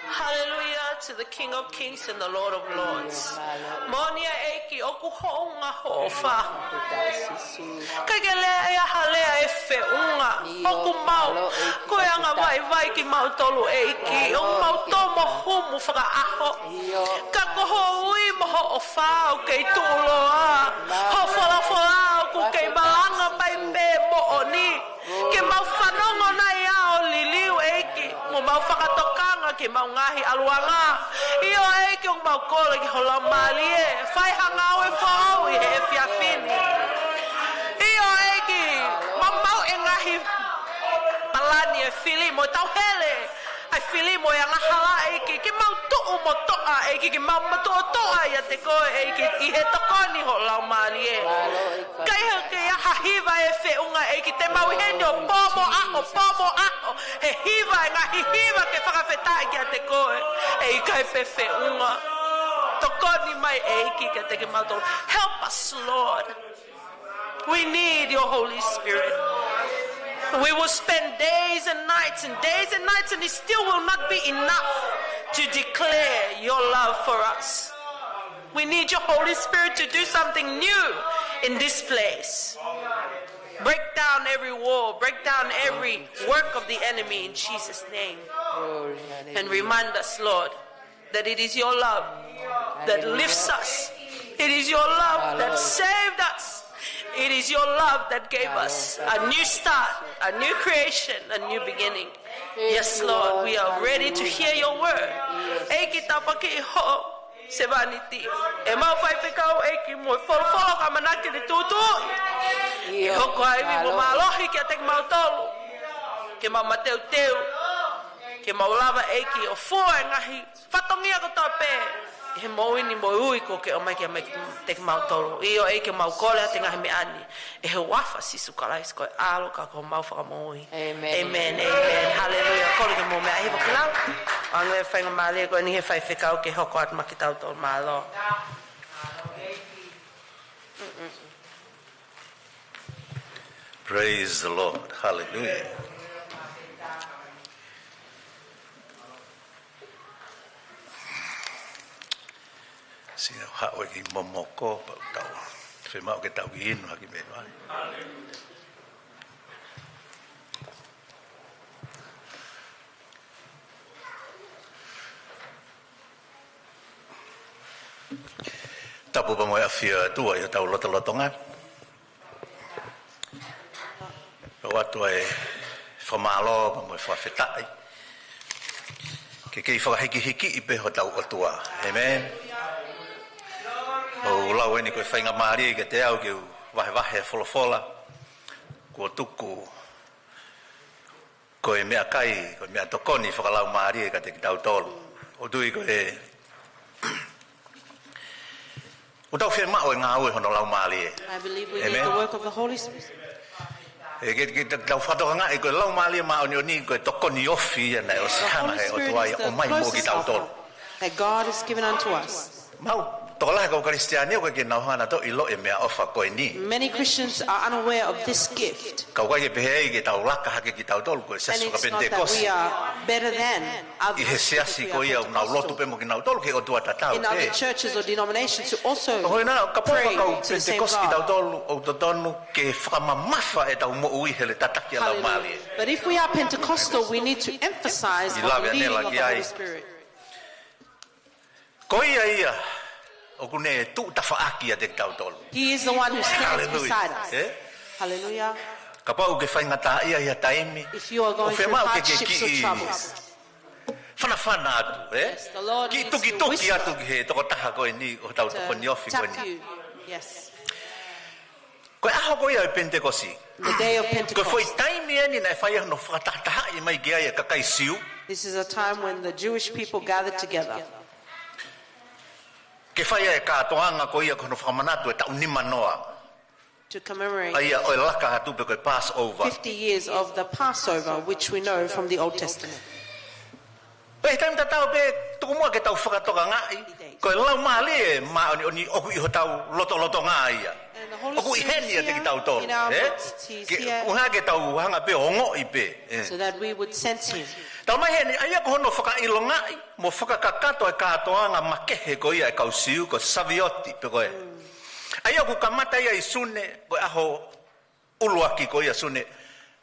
Hallelujah to the King of Kings and the Lord of Lords. Moʻoni ʻEiki, ʻoku hounga hoʻo ʻofa. Kae ʻikai ke lea ʻe ha lea ʻe feʻunga. ʻOku mau, ko e anga vaivai kimautolu ʻEiki. ʻOku mau tomo humu fakaʻaho. Ka ko ho ui mo ho ʻofa ʻoku kei tuʻuloa. Ho folofola ʻoku kei malanga mai pē moʻoni. Ke mau fanongo nai ʻa hoʻo liliu ʻEiki. Mo mau fakatokanga ki heʻemau ngaahi ʻaluʻanga. ʻIo ʻEiki ʻoku mau kole ki ho Laumālie. Fai ha ngāue foʻou ʻi he efiafi ni. ʻIo ʻEiki, maumauʻi e ngaahi palani ʻa e fili mo tauhele. ʻA e fili mo e angahala ʻEiki, ke mau tuʻu mo toʻa ʻEiki, ke mau matuʻotuʻa ʻiate koe ʻEiki, ʻi he tokoni ho Laumālie. Kae ʻikai ke ʻi ai ha hiva ʻe feʻunga ʻEiki, te mau ʻi heni ʻo pō mo ʻaʻo, pō mo ʻaʻo, he hiva, e ngaahi hiva ke fakafetaʻi kiate koe, ʻe ʻikai pē feʻunga. Tokoni mai ʻEiki kiate kimautolu. Help us, Lord. We need your Holy Spirit. We will spend days and nights and days and nights, and it still will not be enough to declare your love for us. We need your Holy Spirit to do something new in this place. Break down every wall, break down every work of the enemy in Jesus' name. And remind us, Lord, that it is your love that lifts us. It is your love that saved us. It is your love that gave us a new start, a new creation, a new beginning. Yes, Lord, we are ready to hear your word. ʻEiki, tāpuakiʻi ho sevāniti. ʻEmau faifekau ʻEiki mo e folofola ʻoku ʻamanaki ke ne tuʻutuʻuni. Ke hoko ʻa e ivi mo mālohi kiate kimautolu. Ke mau mateuteu. Ke mau lava ʻEiki ʻo fua e ngaahi fatongia kotoa pē ʻi he moʻui ni mo e ui kuo ke ʻomai kiate kimautolu. ʻIo ʻEiki, mau kole atu e ngaahi meʻa ni ʻi he huafa ʻo Sīsū Kalaisi ko e ʻAlo ka ko homau Fakamoʻui. ʻĒmeni. ʻĒmeni, ʻēmeni. Haleluia. Kole ke mou meʻa ʻi he kiʻi lava. ʻA e faingamālie ko eni he faifekau ke hoko atu maʻa kitautolu, mālō. Praise the Lord. Hallelujah. Sio, haʻu e kiʻi momoko, pea tau fiemaʻu ke tau inu ha kiʻi meʻa. Tapu pea mo e ʻafio ʻa e ʻOtua ʻi hotau lotolotonga. ʻOatu ʻa e fakamālō pea mo e fakafetaʻi. Ke kei fakahīkihikiʻi pē hotau ʻOtua. ʻĒmeni. ʻOku ou lau eni ko e faingamālie kiate au ke u vahevahe e folofola kuo tuku ko e meʻakai, ko e meʻatokoni fakalaumālie kiate kitautolu. ʻOku ou tui ko e, ʻoku tau fiemaʻu e ngāue hono Laumālie. I believe we need the work of the Holy Spirit. ʻĒmeni. ʻE ke, ke tau fakatokangaʻi ko e Laumālie Māʻoniʻoni ko e tokoni ofi ia naʻe ʻosi hanga ʻe he ʻOtua ia ʻo ʻomai moʻo kitautolu. The Holy Spirit is the closest offer that God has given unto us. Mau tokolahi kau Kalisitiane ʻoku ʻikai ke nau hanga nautolu ʻo ʻilo e meʻaʻofa ko eni. Many Christians are unaware of this gift. Ka ʻoku ʻikai ke pehē ia ke tau laka hake kitautolu ko e siasi faka-Penitekosi. And it's not that we are better than other people who are Pentecostal. ʻI he siasi ko ia ʻoku nau lotu pē mo kinautolu ki he ʻOtua tatau pē. In other churches or denominations who also pray to the same God. Ko hono ʻuhinga, kapau ko e kau Penitekosi kitautolu, ʻoku totonu ke fakamamafa ʻetau moʻui he tataki ʻa e Laumālie. Hallelujah. But if we are Pentecostal, we need to emphasize on the leading of the Holy Spirit. ʻI lave ange lā ki ai. Ko ia ia ʻoku ne tuʻu tafaʻaki ʻiate kitautolu. He is the one who stands beside us. Haleluia. ʻĒ? Haleluia. Kapau ʻoku ke faingataʻaʻia ʻi ha taimi, ʻoku fiemaʻu ke ke kiʻi fanafana atu, ʻē? If you are going through hardships or troubles, yes, the Lord needs to whisper. Kiʻi tukituki atu ki he tokotaha ko eni, ʻo hotau tokoni ofi ko eni. To tap you. Yes. Ko e ʻaho ko ia ʻo e Penitekosi. The day of Pentecost. Ko e foʻi taimi eni naʻe fai ai hono fakatahatahaʻi mai ki ai e kakai Siu. This is a time when the Jewish people gathered together. Ke fai ai e kātoanga ko ia ko hono fakamanatu e taʻu nima noa. To commemorate ʻa ia ʻo e laka atu pe ko e Passover. Fifty years of the Passover, which we know from the Old Testament. Pea ʻi he taimi tatau pē, tuku muʻa ke tau fakatokangaʻi, ko e Laumālie Māʻoniʻoni ʻoku ʻi hotau lotolotonga ia. And the ʻOku ʻi heni ʻiate kitautolu, ē? Ke ʻuhinga ke tau hanga pē ʻo ongoʻi pē, ē? So that we would sense him. Talamai heni, ʻa ia ko hono fakaʻilongaʻi mo fakakakato e kātoanga makehe ko ia e kau Siu, ko e Savioti pē ko ē. ʻA ia ʻoku kamata ia ʻi Sune, ko e ʻaho ʻuluaki ko ia Sune,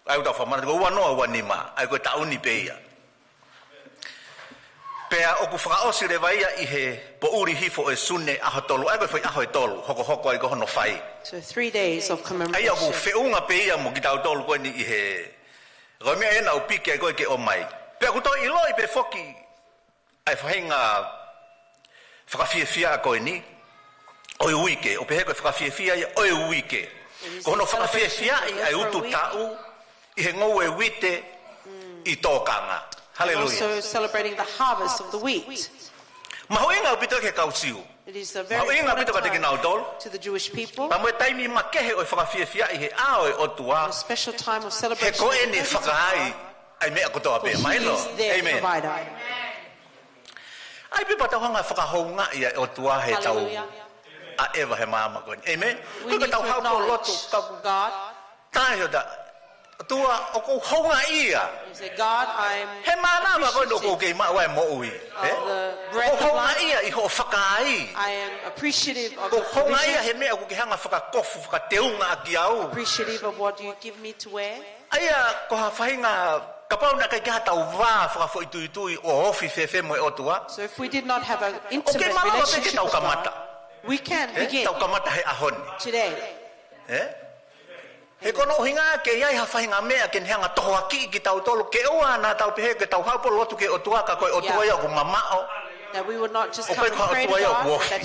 ʻa ia ʻoku tau fakamanatu ko e ua noa ua nima, ʻa ia ko e taʻu ni pē ia. Pea ʻoku fakaʻosi leva ia ʻi he poʻuli hifo ʻo e Sune ʻaho tolu, ʻa ia ko e foʻi ʻaho ʻe tolu, hokohoko ai ko hono fai. So three days of commemoration. ʻA ia ʻoku feʻunga pē ia mo kitautolu ko eni ʻi he, ko e meʻa ena ʻoku piki ai ko ē ke ʻomai. Pea ʻoku toe ʻiloʻi pē foki ʻa e faʻahinga fakafiefia ko eni ʻo e uike, ʻo pehē ko e fakafiefia ia ʻo e uike. Ko hono fakafiefiaʻi ʻa e utu taʻu ʻi he ngoue uite ʻi tōkanga. Haleluia. And also celebrating the harvest of the wheat. Mahuʻinga ʻaupito ki he kau Siu. It is a very important time to the Jewish people. Mahuʻinga ʻaupito ka tau ʻi he taimi makehe ʻo e fakafiefiaʻi he ʻao ʻo e ʻOtua. A special time of celebration. He ko eni ʻe fakahā ai ʻa e meʻa kotoa pē. For he is their provider. ʻAmeni. ʻAi pē pea tau hanga ʻo fakahoungaʻi ʻa e ʻOtua he tau ʻaʻeva he māmani ko eni. ʻAmeni. We need to acknowledge God. Ko e tau haʻu pē ʻo lotu, tau taʻe hota. ʻOtua, ʻoku ou houngaʻia. He mānava ko eni ʻoku ou kei maʻu ai e moʻui. ʻOku ou houngaʻia ʻi hoʻo fakaai. ʻOku ou houngaʻia he meʻa ʻoku ke hanga ʻo fakakofu, fakateunga ʻaki au. ʻA ia ko ha faʻahinga kapau naʻe ʻikai ke ʻi ai haʻatau vā fakafoʻituitui ʻo ofi fēfē mo e ʻOtua. ʻOku kei malava pē ke tau kamata. Tau kamata he ʻaho ni. He ko hono ʻuhinga ke ʻi ai ha faʻahinga meʻa ke ne hanga ʻo tohoakiʻi kitautolu ke ʻoua naʻa tau pehē ke tau haʻu pē ʻo lotu ki he ʻOtua ka ko e ʻOtua ia ʻoku mamaʻo. ʻOku ʻikai ko ha ʻOtua ia ʻoku ofi. ʻA ia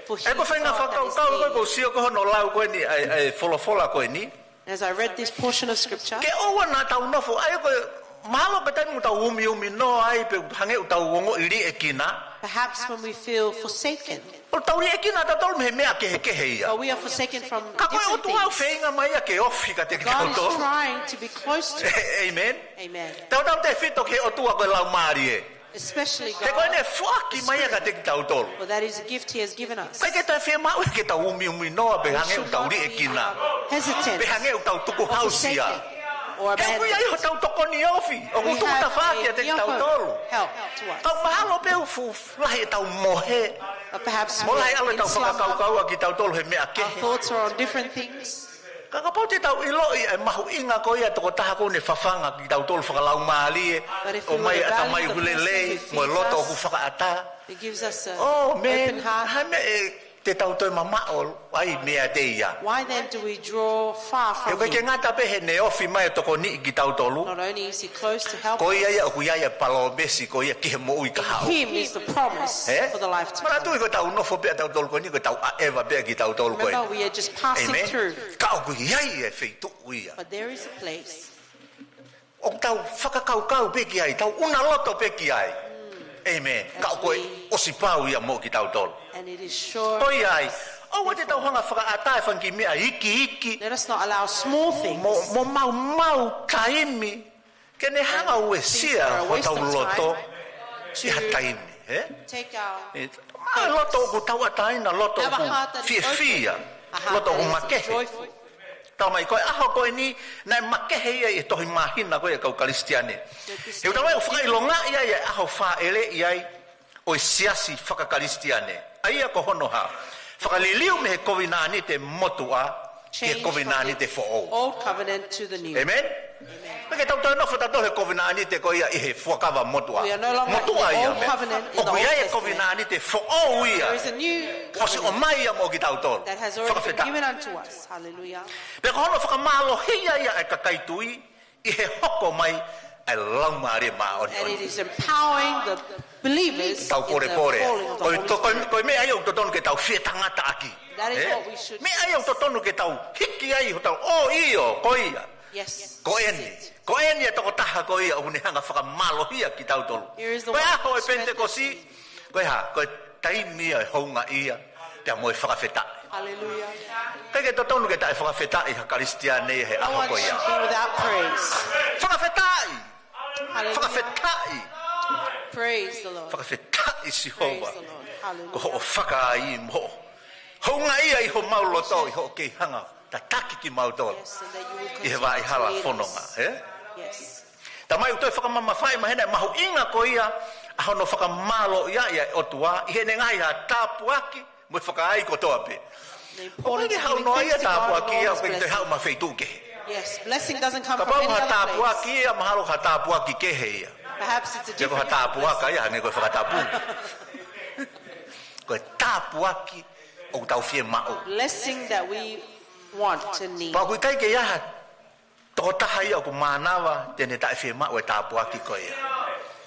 ko e faʻahinga fakakaukau ko ē ʻoku ou sio ki hono lau ko eni ʻa e, ʻa e folofola ko eni. As I read this portion of scripture, ke ʻoua naʻa tau nofo, ʻa ia ko e mahalo ko e taimi ʻoku tau umiumi noa ai pe hangē ʻoku tau ongoʻi liʻekina. Perhaps when we feel forsaken. ʻOku tau liʻekina tautolu mei he meʻa kehekehe ia. But we are forsaken from different things. Ka ko e ʻOtua ʻoku feinga mai ia ke ofi kiate kitautolu. God is trying to be close to us. ʻAmeni. ʻAmeni. Tautautefito ki he ʻOtua ko e Laumālie. Especially God. He ko ʻene foaki mai ia kiate kitautolu. For that is a gift he has given us. ʻIkai ke toe fiemaʻu ke tau umiumi noa pe hangē ʻoku tau liʻekina. Hesitant. Pe hangē ʻoku tau tukuhausia. He ʻoku ʻi ai hotau tokoni ofi ʻoku tuʻu tafaʻaki kiate kitautolu. Ka ʻoku mahalo pē ʻoku fuʻu lahi ʻetau mohe. Mo lahi ʻalu ʻetau fakakaukau ʻa kitautolu he meʻa kehe. Our thoughts are on different things. Ka kapau te tau ʻiloʻi ʻa e mahuʻinga ko ia ʻa e tokotaha ʻoku ne fafanga kitautolu fakalaumālie, ʻomai ʻatamai ʻoku lelei mo e loto ʻoku fakaʻatā. ʻAmeni. Hā e meʻa te tau toe mamaʻo ai meiate ia? He ʻoku ʻikai ke ngata pē heʻene ofi mai ʻo tokoniʻi kitautolu. Ko ia ia ʻoku ʻi ai ʻa e palōmesi ko ia ki he moʻui kahaʻu. Manatuʻi ko ʻetau nofo pē ʻatautolu ko eni, ko ʻetau ʻaʻeva pē kitautolu ko eni. ʻAmeni. Ka ʻoku ʻi ai e feituʻu ia. ʻOku tau fakakaukau pē ki ai, tau ʻuna loto pē ki ai. ʻAmeni. Ka ʻoku ʻosi pau ia mo kitautolu. Ko ia ai, ʻoua te tau hanga ʻo fakaʻatā e fanga kiʻi meʻa iiki. Mo, mo maumau taimi ke ne hanga ʻo uesia hotau loto ʻi ha taimi, ē? ʻA e loto ʻoku tauʻatāina, loto ʻoku fiefia, loto ʻoku makehe. Talamai ko e ʻaho ko eni naʻe makehe ia ʻi he tohi māhina ko ia ʻa e kau Kalisitiane. He ʻoku talamai ʻoku fakaʻilongaʻi ai e ʻaho fāʻeleʻi ai ʻo e siasi fakakalisitiane. ʻA ia ko hono hā? Fakaliliu mei he kovinānite motuʻa ki he kovinānite foʻou. ʻAmeni? ʻIkai ke tau toe nofo tautolu he kovinānite ko ia ʻi he fuakava motuʻa. Motuʻa ia, ʻamen. ʻOku ʻi ai e kovinānite foʻou ia. ʻOsi ʻomai ia mo kitautolu. Fakafetaʻi. Pea ko hono fakamālohia ia ʻa e kakai tui ʻi he hoko mai ʻa e Laumālie Māʻoniʻoni. Tau polepole. Ko e meʻa ia ʻoku totonu ke tau fie tangataʻaki. Meʻa ia ʻoku totonu ke tau hiki ai hotau, ʻo ʻio, ko ia. Ko eni. Ko eni ʻa e tokotaha ko ia ʻoku ne hanga ʻo fakamālohia kitautolu. Ko e ʻaho ʻo e Penitekosi, ko e hā, ko e taimi ia ʻo e houngaʻia pea mo e fakafetaʻi. ʻIkai ke totonu ke taʻe fakafetaʻi ha Kalisitiane he ʻaho ko ia. Fakafetaʻi. Fakafetaʻi. Fakafetaʻi Sihova. Ko hoʻo fakaai mo hoʻo Houngaʻia ʻi homau loto, ʻi hoʻo kei hanga tataki kimautolu ʻi he vaʻa hala fononga, ē? Tamai, ʻoku toe fakamamafaʻi mai heni e mahuʻinga ko ia ʻa hono fakamālōʻia ʻa e ʻOtua ʻi heʻene ngaahi ha tāpuaki mo e fakaai kotoa pē. ʻOku ʻikai ke haʻu noa ia tāpuaki ia ʻo ʻikai toe haʻu mei ha feituʻu kehe. Kapau ko ha tāpuaki ia, mahalo ko ha tāpuaki kehe ia. Pe ko ha tāpuaka ia, hangē ko e fakatapu. Ko e tāpuaki ʻoku tau fiemaʻu. Pea ʻoku ʻikai ke ʻi ai ha tokotaha ia ʻoku mānava te ne taʻefiemaʻu e tāpuaki ko ia.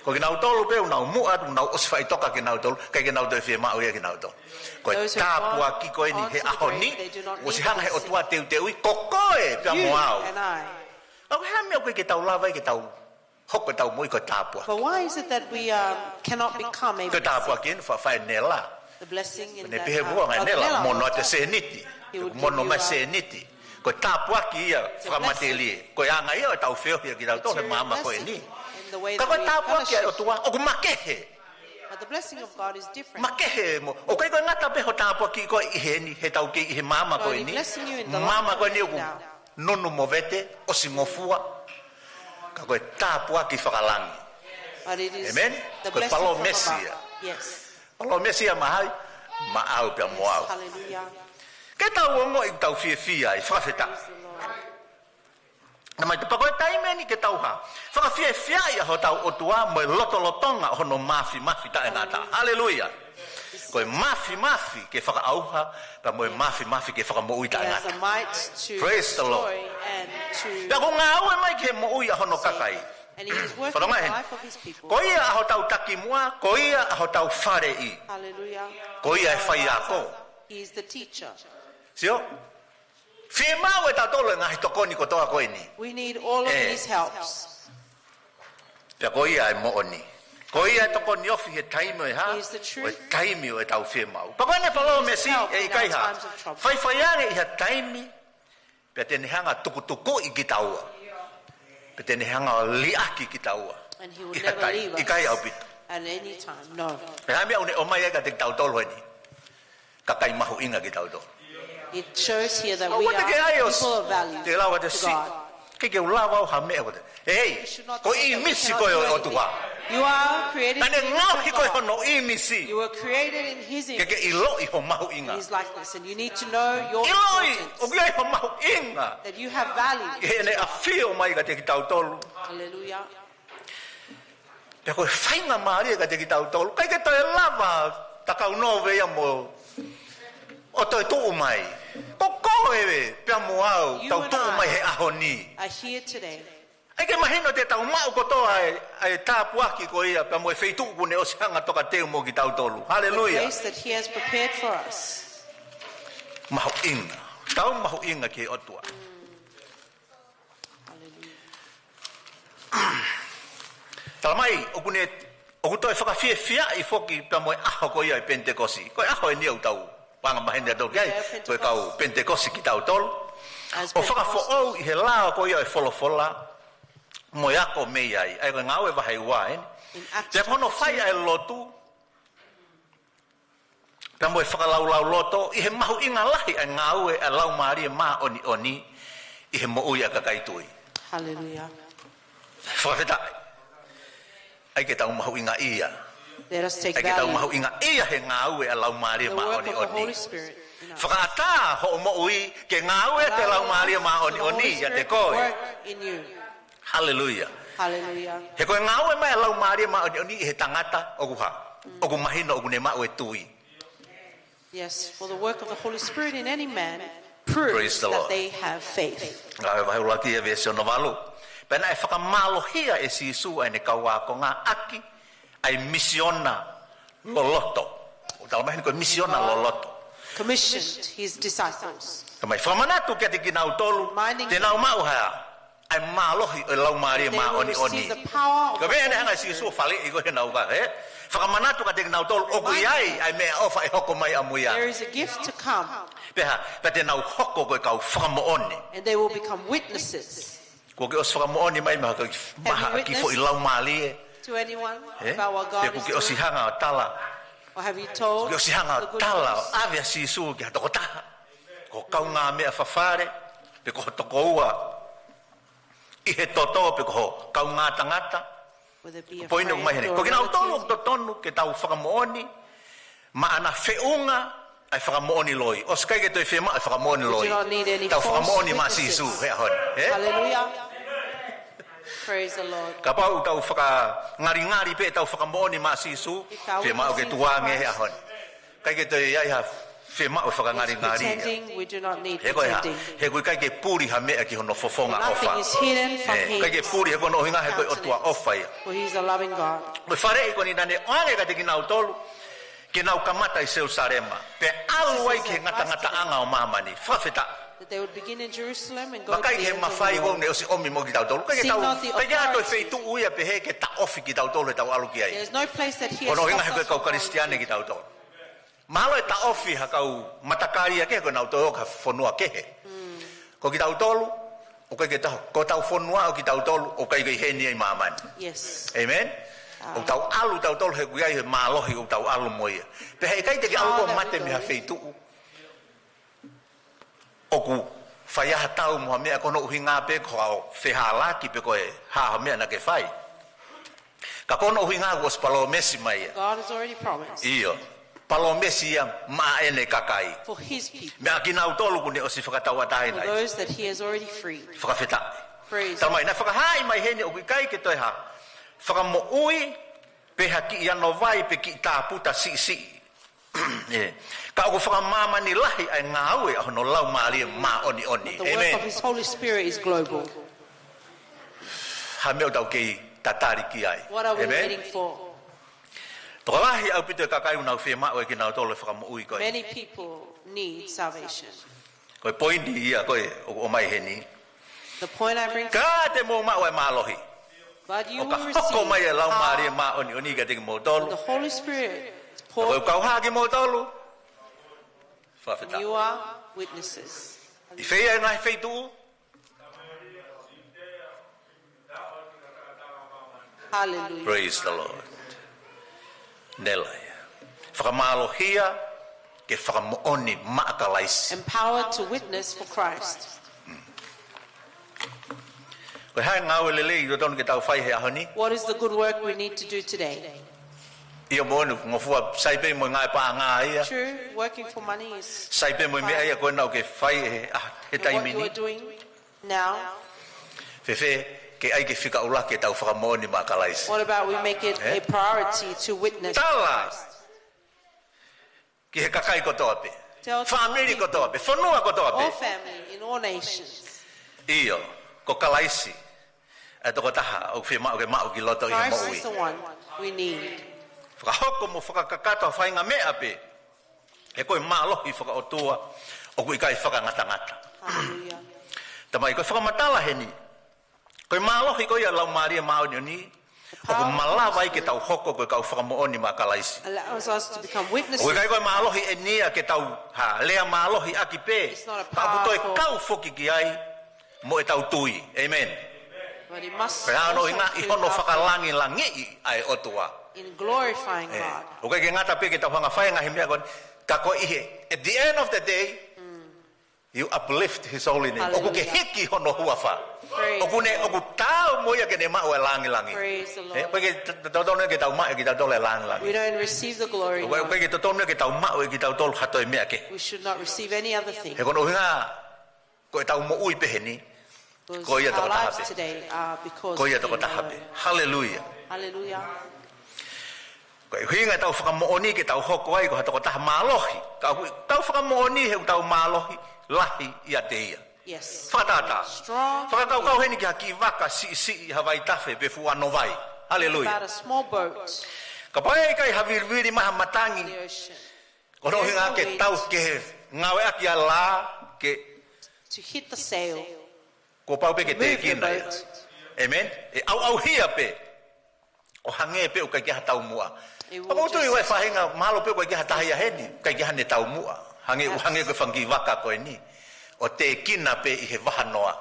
Ko kinautolu pē ʻoku nau muʻa atu, ʻoku nau ʻosi faʻitoka kinautolu, ʻikai ke nau toe fiemaʻu ia kinautolu. Ko e tāpuaki ko eni he ʻaho ni, ʻosi hanga he ʻOtua teuteuʻi, ko koe pea mo au. ʻOku ʻi ai ha meʻa ʻoku ʻikai ke tau lava ai ke tau hoko ʻetau moʻui ko e tāpuaki. Ko e tāpuaki eni, faʻa fai e nela. Ne pehē ʻe he vuanga, e nela, mono atu e sēniti. Mono mai e sēniti. Ko e tāpuaki ia fakamatelie. Ko e anga ia ʻo ʻetau feohi ʻa kitautolu he māmani ko eni. Ka ko e tāpuaki ʻa e ʻOtua ʻoku makehe. Makehe mo, ʻoku ʻikai ko e ngata pē hoʻo tāpuakiʻi koe ʻi heni, he tau kei ʻi he māmani ko eni. Māmani ko eni ʻoku nunu movete, ʻosi ngofua. Ka ko e tāpuaki fakalangi. ʻĒmeni? Ko e palōmesi ia. Palōmesi ia maʻa hai? Maʻau pea mo au. Ke tau ongoʻi ʻoku tau fiefia ai, fakafetaʻi. Naʻa mai te pako e taimi eni ke tau hā. Fakafiefiaʻi ʻa hotau ʻOtua mo e lotolotonga ʻo hono māfimafi taʻengata. Haleluia. Ko e māfimafi ke fakaʻauha, pea mo e māfimafi ke fakamoʻui taʻengata. Praise the Lord. Pea ʻoku ngāue mai ki he moʻui ʻa hono kakai. Fanongo heni. Ko ia ʻa hotau takimuʻa, ko ia ʻa hotau faleʻi. Ko ia e faiako. Sio? Fiemaʻu ʻe tautolu e ngaahi tokoni kotoa ko eni. Pea ko ia e moʻoni. Ko ia e tokoni ofi he taimi ʻo e hā? ʻO e taimi ʻo ʻetau fiemaʻu. Pea ko ʻene palōmesi ʻe ʻikai hā? Faifai ange ʻi ha taimi, pea te ne hanga tukutukuʻi kitaua. Pea te ne hanga ʻo liʻaki kitaua. ʻI ha taimi, ʻikai ʻaupito. Pea ha meʻa ʻoku ne ʻomai ai kiate kitautolu eni. Kakai mahuʻinga kitautolu. It shows here that we are people of value to God. Te lau atu si. ʻIkai ke u lava au ha meʻa ko te. Ei, ko e ʻīmisi koe ʻo e ʻOtua. Naʻa ne ngaohi koe hono ʻīmisi. Ke ke ʻiloʻi ho mahuʻinga. ʻIloʻi, ʻoku ʻi ai ho mahuʻinga. ʻI heʻene ʻafio mai kiate kitautolu. Pea ko e faingamālie kiate kitautolu. ʻIkai ke toe lava takau nove ia mo ʻo toe tuʻu mai. Ko koe pea mo au, tau tuʻu mai he ʻaho ni. ʻIkai ke mahino te tau maʻu kotoa e, e tāpuaki ko ia, pea mo e feituʻu kuo ne ʻosi hanga toka teu mo kitautolu. Haleluia. Mahuʻinga. Tau mahuʻinga ki he ʻOtua. Tala mai, ʻoku ne, ʻoku toe fakafiefiaʻi foki pea mo e ʻaho ko ia e Penitekosi. Ko e ʻaho eni ʻoku tau anga maheni atu ki ai, ko e kau Penitekosi kitautolu. ʻO fakafoʻou ʻi he lao ko ia e folofola, mo e ako mei ai. ʻA ia ko e Ngāue vahe ua eni. Pea ko hono fai ʻa e lotu, pea mo e fakalaulauloto, ʻi he mahuʻinga lahi ʻa e ngāue ʻa e Laumālie Māʻoniʻoni, ʻi he moʻui ʻa e kakai tui. Fakafetaʻi. ʻAi ke tau mahuʻingaʻia. ʻAi ke tau mahuʻingaʻia he ngāue ʻa e Laumālie Māʻoniʻoni. Fakaʻatā hoʻo moʻui ke ngāue ʻa e Laumālie Māʻoniʻoni ʻiate koe. Haleluia. He ko e ngāue mai ʻa e Laumālie Māʻoniʻoni ʻi he tangata ʻoku hā? ʻOku mahino ʻoku ne maʻu e tui. Yes, for the work of the Holy Spirit in any man proves that they have faith. Ngāue vahe ʻuluaki ʻa e veesi ono valu. Pea naʻe fakamālohia ʻe Sīsū ʻa ʻene kau ākonga ʻaki ʻa e misiona loloto. ʻOku tala mai heni ko e misiona loloto. Commissioned his disciples. Tala mai fakamanatu kiate kinautolu, te nau maʻu ha ʻa e mālohi ʻo e Laumālie Māʻoniʻoni. Ko e meʻa naʻe hanga ʻe Sīsū ʻo faleʻi ko ē heʻenau kakai, ē? Fakamanatu kiate kinautolu ʻoku ʻi ai ʻa e meʻaʻofa ʻe hoko mai ʻamui. Pea, pea te nau hoko ko e kau fakamoʻoni. Kuo ke ʻosi fakamoʻoni mai mei ha kiʻi maha kiʻi foʻi laumālie? Ē? Pea kuo ke ʻosi hanga ʻo tala Or have you told Ke ʻosi hanga the good tala news? ʻo ʻave ʻa Sīsū ki ha tokotaha, ko ho kaungāmeʻa fafale, pe ko ho tokoua ʻi he toto, pe ko ho kaungā tangata? Whether it be a Poini ʻoku friend mai heni. or Ko kinautolu relative. ʻoku totonu ke tau fakamoʻoni maʻana feʻunga ʻa e fakamoʻoni loi. ʻOsi ʻikai ke toe fiemaʻu e fakamoʻoni We loi. do not need any Tau false fakamoʻoni maʻa witnesses. Sīsū he ʻaho ni. Ē? Hallelujah. Praise the Lord. Kapau ʻoku tau fakangalingali pē ʻetau fakamoʻoni maʻa Sīsū, If our fiemaʻu ke witness in tuange he Christ ʻaho ni. ʻIkai ke toe ʻi ai ha fiemaʻu e is fakangalingali. pretending, we do not need He ko e hā? pretending. He ʻoku ʻikai ke puli ha meʻa ki hono fofonga Nothing ʻofa. is hidden from Ē, ʻikai ke his puli he ko hono ʻuhinga he ko e ʻOtua countenance. ʻofa ia. For he is a loving God. Ko e faleʻi ko eni naʻa ne ʻoange kiate kinautolu ke nau kamata ʻi Selusalema, pea ʻalu ai ki he ngatangataʻanga ʻo māmani. Fakafetaʻi. That they would begin in Jerusalem and go to Vakai the ki he ends of the mafai world. ʻoku ne ʻosi ʻomi mo kitautolu. ʻIkai ke See tau, not the ʻikai ke ʻi ai ha toe authority. feituʻu ia pehē ke taʻofi kitautolu he tau ʻalu ki ai. There is no place that he Ko has hono ʻuhinga stopped he ko e us kau from going Kalisitiane to. kitautolu. Mahalo ʻe taʻofi ha kau matakali ia kehe ko ʻenau toe ō ki ha fonua kehe. Ko kitautolu, ʻoku ʻikai ke tau, ko ʻetau fonua ʻo kitautolu, ʻoku ʻikai ke ʻi heni ʻi māmani. Yes. Amen? Ah. ʻOku tau ʻalu tautolu he ʻoku ʻi ai he mālohi ʻoku tau ʻalu mo ia. Pea heʻikai te ke ʻalu Father, koe ʻo we mate mei ha believe. feituʻu ʻoku fai ai ha tau mo ha meʻa ko hono ʻuhinga pē ko hoʻo fehālaaki pe ko e hā ha meʻa naʻa ke fai. Ka ko hono ʻuhinga kuo ʻosi palōmesi mai ia. God has already promised ʻIo, palōmesi ia maʻa ʻene kakai. for his people, Meʻa kinautolu kuo ne ʻosi fakatauʻatāinaʻi. for those that he has already freed. Fakafetaʻi. Praise Tala mai, naʻe fakahaaʻi mai heni ʻoku ʻikai ke toe ha fakamoʻui, pe ha kiʻi ano vai, pe kiʻi tāputa siʻisiʻi. Ē. Ka ʻoku fakamāmani lahi ʻa e ngāue ʻa hono Laumālie Māʻoniʻoni. The work Amen. of his Holy Spirit is global. Ha meʻa ʻoku tau kei tatali ki ai. What are we Amen. waiting for? Tokolahi ʻaupito e kakai ʻoku nau fiemaʻu ʻe kinautolu e fakamoʻui ko ē. Many people need salvation. Ko e poini ia ko ē ʻoku ʻomai heni. The point I bring Ka te mou maʻu e mālohi. But you ʻO ka will hoko receive mai e Laumālie power Māʻoniʻoni kiate kimoutolu. of the Holy Spirit. Ko e Pour, kau hā kimoutolu. Fakafetaʻi. you are witnesses. ʻI fē ia e ngaahi feituʻu? Hallelujah. Praise the Lord. Nela ia. Fakamālohia ke fakamoʻoni maʻa Kalaisi. Empowered to witness for Christ. Ko e hā e ngāue lelei ʻoku totonu ke tau fai he ʻaho ni? What is the good work we need to do today? ʻIo moʻoni, ngofua sai pē mo e ngāue paʻanga ia. True, working for money is Sai pē mo e meʻa ia ko ena ʻoku ke fai he, ah, he And what taimi you ni. are doing now, Fēfē, ke ʻai ke fika ʻuluaki ʻetau fakamoʻoni maʻa Kalaisi. What about we make it Ē? a priority to witness Tala. Christ? Ki he kakai kotoa pē. Tell the Fāmili people, kotoa pē. Fonua kotoa pē. all family in all nations. ʻIo, ko Kalaisi. ʻA e tokotaha, ʻoku fiemaʻu ke maʻu ki loto ʻi he Christ moʻui. is the one we need. Fakahoko mo fakakakato ha faʻahinga meʻa pē. He ko e mālohi fakaʻotua, ʻoku ʻikai fakangatangata. Hallelujah. Tamai, ko e fakamatala heni. Ko e mālohi ko ia Laumālie Māʻoniʻoni, The power ʻoku malava ai ke tau hoko ko e kau fakamoʻoni maʻa Kalaisi. allows us to become witnesses. ʻOku ʻikai ko e mālohi eni ia ke tau ha lea mālohi ʻaki pē. It's not a Ka ʻoku toe powerful kau foki ki ai mo ʻetau tui. Amen. But it must Pea ano also ʻi ngā ʻi include hono our faith fakalangilangiʻi ʻa e ʻOtua. in glorifying Ē, God. ʻOku ʻikai ke ngata pē ke tau hanga fai ngaahi meʻa ko eni. Ka ko ʻi he, at the end of the day, you uplift his holy name. ʻOku ke Hallelujah. hiki hono huafa. Praise ʻOku ne, the Lord. ʻoku taau mo ia ke ne maʻu e langilangi. Praise the Lord. Ē, ʻoku ʻikai ke t-, t-, totonu ke tau maʻu, ke tau tole langilangi. We don't receive the glory, ʻOku ʻikai, ʻoku ʻikai ke totonu ke tau maʻu ʻe kitautolu ha toe meʻa kehe. We should not receive any other thing. He ko hono ʻuhinga, ko ʻetau moʻui pē heni. Because Ko ia our tokotaha lives pē. today are because Ko ia of him tokotaha alone. pē. Haleluia. Hallelujah. Ko e ʻuhinga ʻetau fakamoʻoni ke tau hoko ai ko ha tokotaha mālohi. Ka ʻoku tau fakamoʻoni he ʻoku tau mālohi lahi ʻiate ia. Yes. Fakatātā. Strong Fakakaukau faith. heni ki ha kiʻi vaka siʻisiʻi ha vaitafe pe fuʻu ano vai. Haleluia. About a small boat Kapau ʻe ʻikai ha vilivili mai ha matangi. in the ocean. Ko hono There is ʻuhinga no ke wind. tau ke ngāueʻaki ʻa e lā ke to hit the sail. Kuo pau pē ke Move the tēkina ia. boat. Amen. ʻE ʻauʻauhia pē. ʻO hangē pē ʻoku ʻikai ke ʻi ai ha taumuʻa. It will ʻOku ou tui just ʻoku ʻi ai e faʻahinga mahalo pē ʻoku ʻikai ke ʻi ai ha taha ia heni, ʻikai ke ʻi ai haʻane taumuʻa. Hangē, Yes. hangē ko e fanga kiʻi vaka ko eni. ʻO tēkina pē ʻi he vahanoa.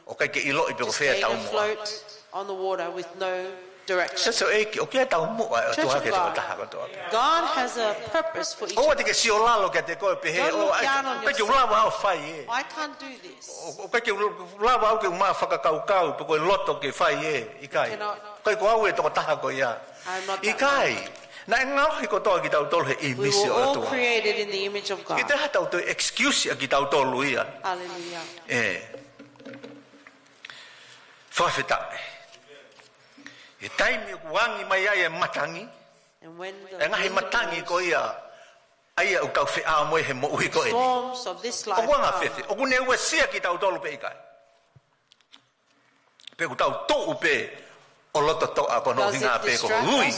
ʻOku ʻikai ke ʻiloʻi pe ko Just fē e staying taumuʻa. afloat on the water with no direction. Sio ʻEiki, ʻoku ʻi ai e taumuʻa ʻa e ʻOtua ki he tokotaha kotoa pē. God has a purpose for each of us. ʻOua te ke sio lalo kiate koe pehē, "Don't look down on yourself. ʻOku ʻikai ke u lava au ʻo fai ē. I can't do this. ʻOku ʻikai ke u lava au ke u maʻu fakakaukau pe ko e loto ke fai ē." ʻIkai. Cannot. ʻIkai ko au e tokotaha ko ia. I'm not that one. ʻIkai. Naʻe ngaohi kotoa kitautolu he ʻīmisi ʻo e ʻOtua. We were all created in the image of God. ʻIkai ke toe ʻi ai haʻatau toe excuse ʻa kitautolu ia. Hallelujah. ʻE. Fakafetaʻi. He taimi ʻoku angi mai ai e matangi, ʻa e ngaahi matangi ko ia, ʻa ia ʻoku tau feʻao mo ia he moʻui ko eni. Storms of this life come. ʻOku anga fēfē? ʻOku ne uesia kitautolu pe ʻikai? Pe ʻoku tau tuʻu pē ʻo loto toʻa ko hono ʻuhinga pē ko e ui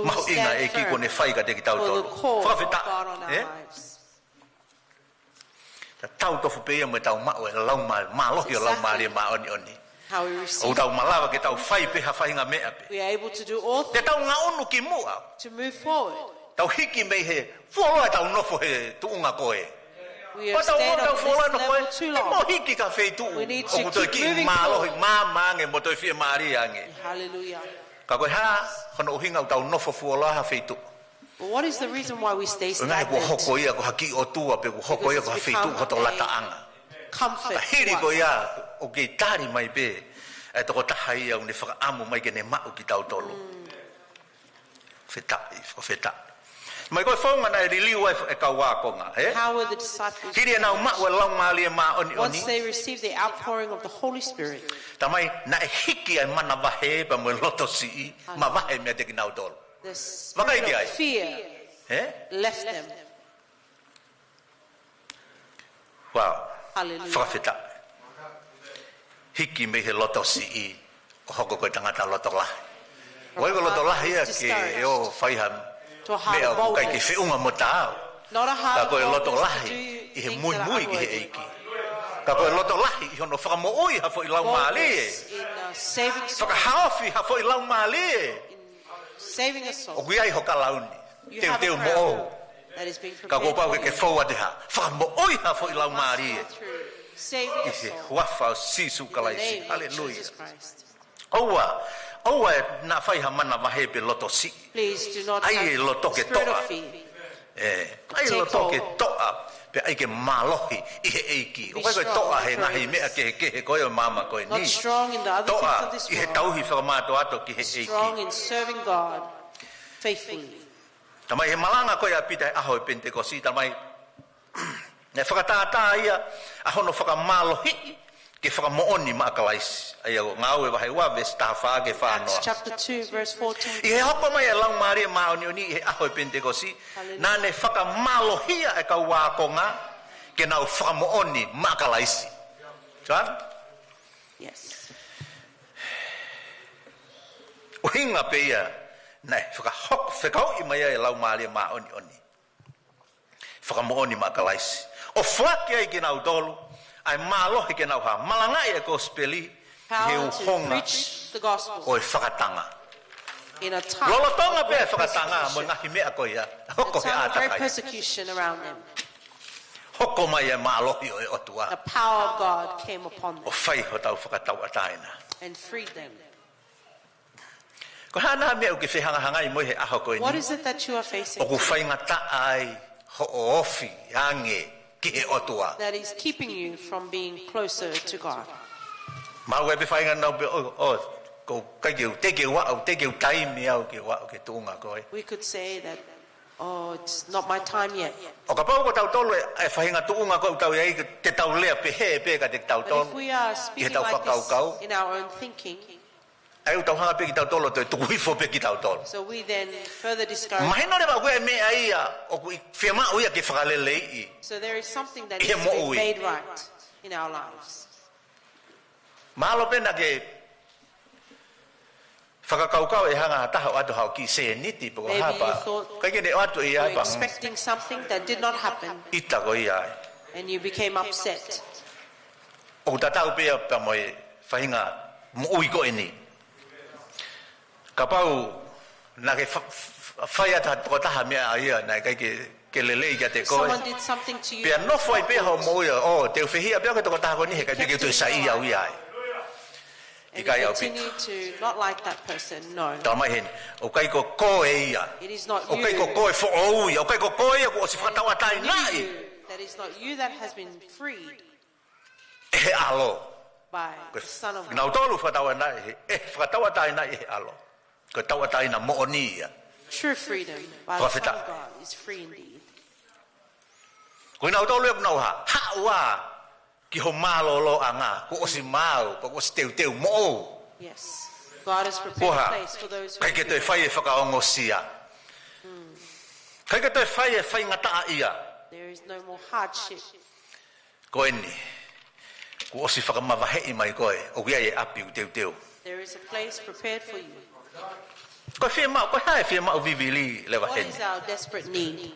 mahuʻinga ʻa e ʻEiki kuo ne fai kiate kitautolu? Does it distract us, or do we stand firm for the call of God on our lives? Fakafetaʻi, ē? Tatau tofu pē ia mo ʻetau maʻu e laumā-, mālohi ʻo e Laumālie Māʻoniʻoni. That's exactly how we receive. ʻOku tau malava ke tau fai pē ha faʻahinga meʻa pē. We are able to do all things. Te tau ngaʻunu ki muʻa. To move forward. Tau hiki mei he fuoloa ʻetau nofo he tuʻunga ko ē. We have stayed on this level too long. Pea tau fuoloa nofo ē, ʻe mo hiki ki ha feituʻu. We need to keep moving forward. ʻOku toe kiʻi mālohi, maama ange mo toe fiemālie ange. Hallelujah. Ka ko e hā hono ʻuhinga ʻoku tau nofo fuoloa ha feituʻu? But what is the reason why we stay stagnant? ʻUhinga he kuo hoko ia ko ha kiʻi ʻotua pe kuo hoko ia ko ha feituʻu hoto lataʻanga. Because it's become a comfort to us. Ka hili ko ia, ʻoku kei tali mai pē ʻa e tokotaha ia ʻoku ne fakaʻamu mai ke ne maʻu kitautolu. Mm. Fakafetaʻi, fakafetaʻi. Mai ko e founga naʻe liliu ai e kau ākonga, ē? How were the disciples blessed? Hili ʻenau maʻu e Laumālie Māʻoniʻoni. Once they received the outpouring of the Holy Spirit, Tamai, naʻe hiki ai e manavahē pea mo e loto siʻi, mavahe meiate kinautolu. The spirit of fear left them. Vakai ki ai. Ē? Wow. Hallelujah. Fakafetaʻi. Hiki mei he loto siʻi ʻo hoko ko e tangata loto lahi. From a heart that is discouraged. ʻOku ʻikai ko e loto lahi ia ke ʻo fai ha meʻa ʻoku ʻikai ke feʻunga mo taau. To a heart of boldness. Not a heart of boldness to do things that are unworthy. Ka ko e loto lahi ʻi he moʻui ki he ʻEiki. Ka ko e loto lahi ʻi hono fakamoʻui ha foʻi laumālie. Boldness in, uh, saving souls. Fakahaofi ha foʻi laumālie. In saving a soul. ʻOku ʻi ai ho kalauni. You have a crown that is being prepared for you. Teuteu moʻou. Ka kuo pau ke ke fou atu he fakamoʻui ha foʻi laumālie. You must go through saving a soul. ʻI he huafa ʻo Sīsū Kalaisi. In the name of Jesus Christ. Haleluia. ʻOua, ʻoua naʻa fai ha manavahē pe loto siʻi. Please do not have a spirit of fear take hold. ʻAi e loto ke toʻa. Ē, ʻai e loto ke toʻa, pea ʻai ke mālohi ʻi he ʻEiki. Be strong in the Lord. ʻOku ʻikai ko e toʻa he ngaahi meʻa kehekehe ko ē ʻo e māmani ko eni. Not strong in the other things of this world. Toʻa ʻi he tauhi fakamātoato ki he ʻEiki. Strong in serving God faithfully. Tamai, he malanga ko ia ʻa Pita he ʻaho ʻo e Penitekosi, Tamai, naʻe fakatātā ia ʻa hono fakamālohiʻi ke fakamoʻoni maʻa Kalaisi. ʻA ia ko Ngāue vahe ua veesi taha fā ki he fā noa. Acts chapter two, verse fourteen. ʻI he hoko mai e Laumālie Māʻoniʻoni ʻi he ʻaho ʻo e Penitekosi, Hallelujah. Naʻa ne fakamālohia e kau ākonga ke nau fakamoʻoni maʻa Kalaisi. Tuan? Yes. ʻUhinga pē ia naʻe fakahoko, fekauʻi mai ai e Laumālie Māʻoniʻoni. Fakamoʻoni maʻa Kalaisi. ʻO foaki ai kinautolu ʻa e mālohi ke nau hā, malangaʻi e kosipeli ʻi he uhonga ʻo e fakatanga. Power to preach the gospel. In a time of great persecution. Lolotonga pē e fakatanga mo e ngaahi meʻa ko ia. Hoko he ʻātakai. In a time of great persecution around them. Hoko mai e mālohi ʻo e ʻOtua. The power of God came upon them. ʻO fai hotau fakatauʻatāina. And freed them. Ko e hā nai e meʻa ʻoku ke fehangahangai mo ia he ʻaho ko eni? What is it that you are facing today? ʻOku faingataʻa ai hoʻo ofi ange ki he ʻOtua. That is keeping you from being closer to God. Mahalo pē faʻahinga nau pē, "ʻO, ʻo, ʻoku ʻikai ke u, teʻeki ke u aʻu, teʻeki ke u taimi au ke u aʻu ki he tuʻunga ko ē." We could say that, "Oh, it's not my time yet." ʻO kapau ko tautolu e, e faʻahinga tuʻunga ko ē ʻoku tau ʻi ai, te tau lea pehē pē kiate tautolu, ʻi heʻetau fakakaukau. But if we are speaking like this in our own thinking, ʻA ia ʻoku tau hanga pē kitautolu ʻo toe tuku hifo pē kitautolu. So we then further discourage. Mahino leva ʻoku ʻi ai e meʻa ia ʻoku fiemaʻu ia ke fakaleleiʻi ʻi he moʻui. So there is something that needs to be made right in our lives. Mahalo pē naʻa ke fakakaukau ʻe hanga ha taha ʻo ʻoatu haʻo kiʻi sēniti pe ko e hā pē. Maybe you thought you were expecting something that did not happen. Kae kehe ne ʻoatu ia pea mo e ʻita ko ia ai. And you became upset. ʻOku tatau pē ia pea mo e faʻahinga moʻui ko eni. Kapau naʻa ke fa-, fa-, fai atu ha tokotaha meʻa ia naʻe ʻikai ke, ke lelei kiate koe. If someone did something to you that was not good, pea nofo ai pē hoʻo moʻui, ʻo, te u fehiʻa pē au ki he tokotaha ko eni he ʻikai pē ke u toe saiʻia au ia ai. And ʻIkai ʻaupito. Continue to not like that person. No. Tala mai heni, ʻoku ʻikai ko koe ia. It is not you. ʻOku ʻikai ko koe foʻou ia. ʻOku ʻikai ko koe ia kuo ʻosi fakatauʻatāinaʻi. You. That is not you that has been freed ʻe he ʻAlo. By the Son of God. Ko kinautolu fakatauʻatāinaʻi, ʻe fakatauʻatāinaʻi ʻe he ʻAlo. Ko e tauʻatāina moʻoni ia. True freedom by the Son of God is free indeed. Ko kinautolu ʻoku nau hā, haʻu ā ki ho mālōlōʻanga, kuo ʻosi maau, kuo ʻosi teuteu moʻou. Yes. God has prepared a place for those who ʻIkai ke toe fai e fakaongosia. ʻIkai ke toe fai e faingataʻaʻia. There is no more hardship. Ko eni, kuo ʻosi fakamavaheʻi mai koe, ʻoku ʻi ai e ʻapi ʻoku teuteu. There is a place prepared for you. Ko e fiemaʻu, ko e hā e fiemaʻu vivili leva heni? What is our desperate need?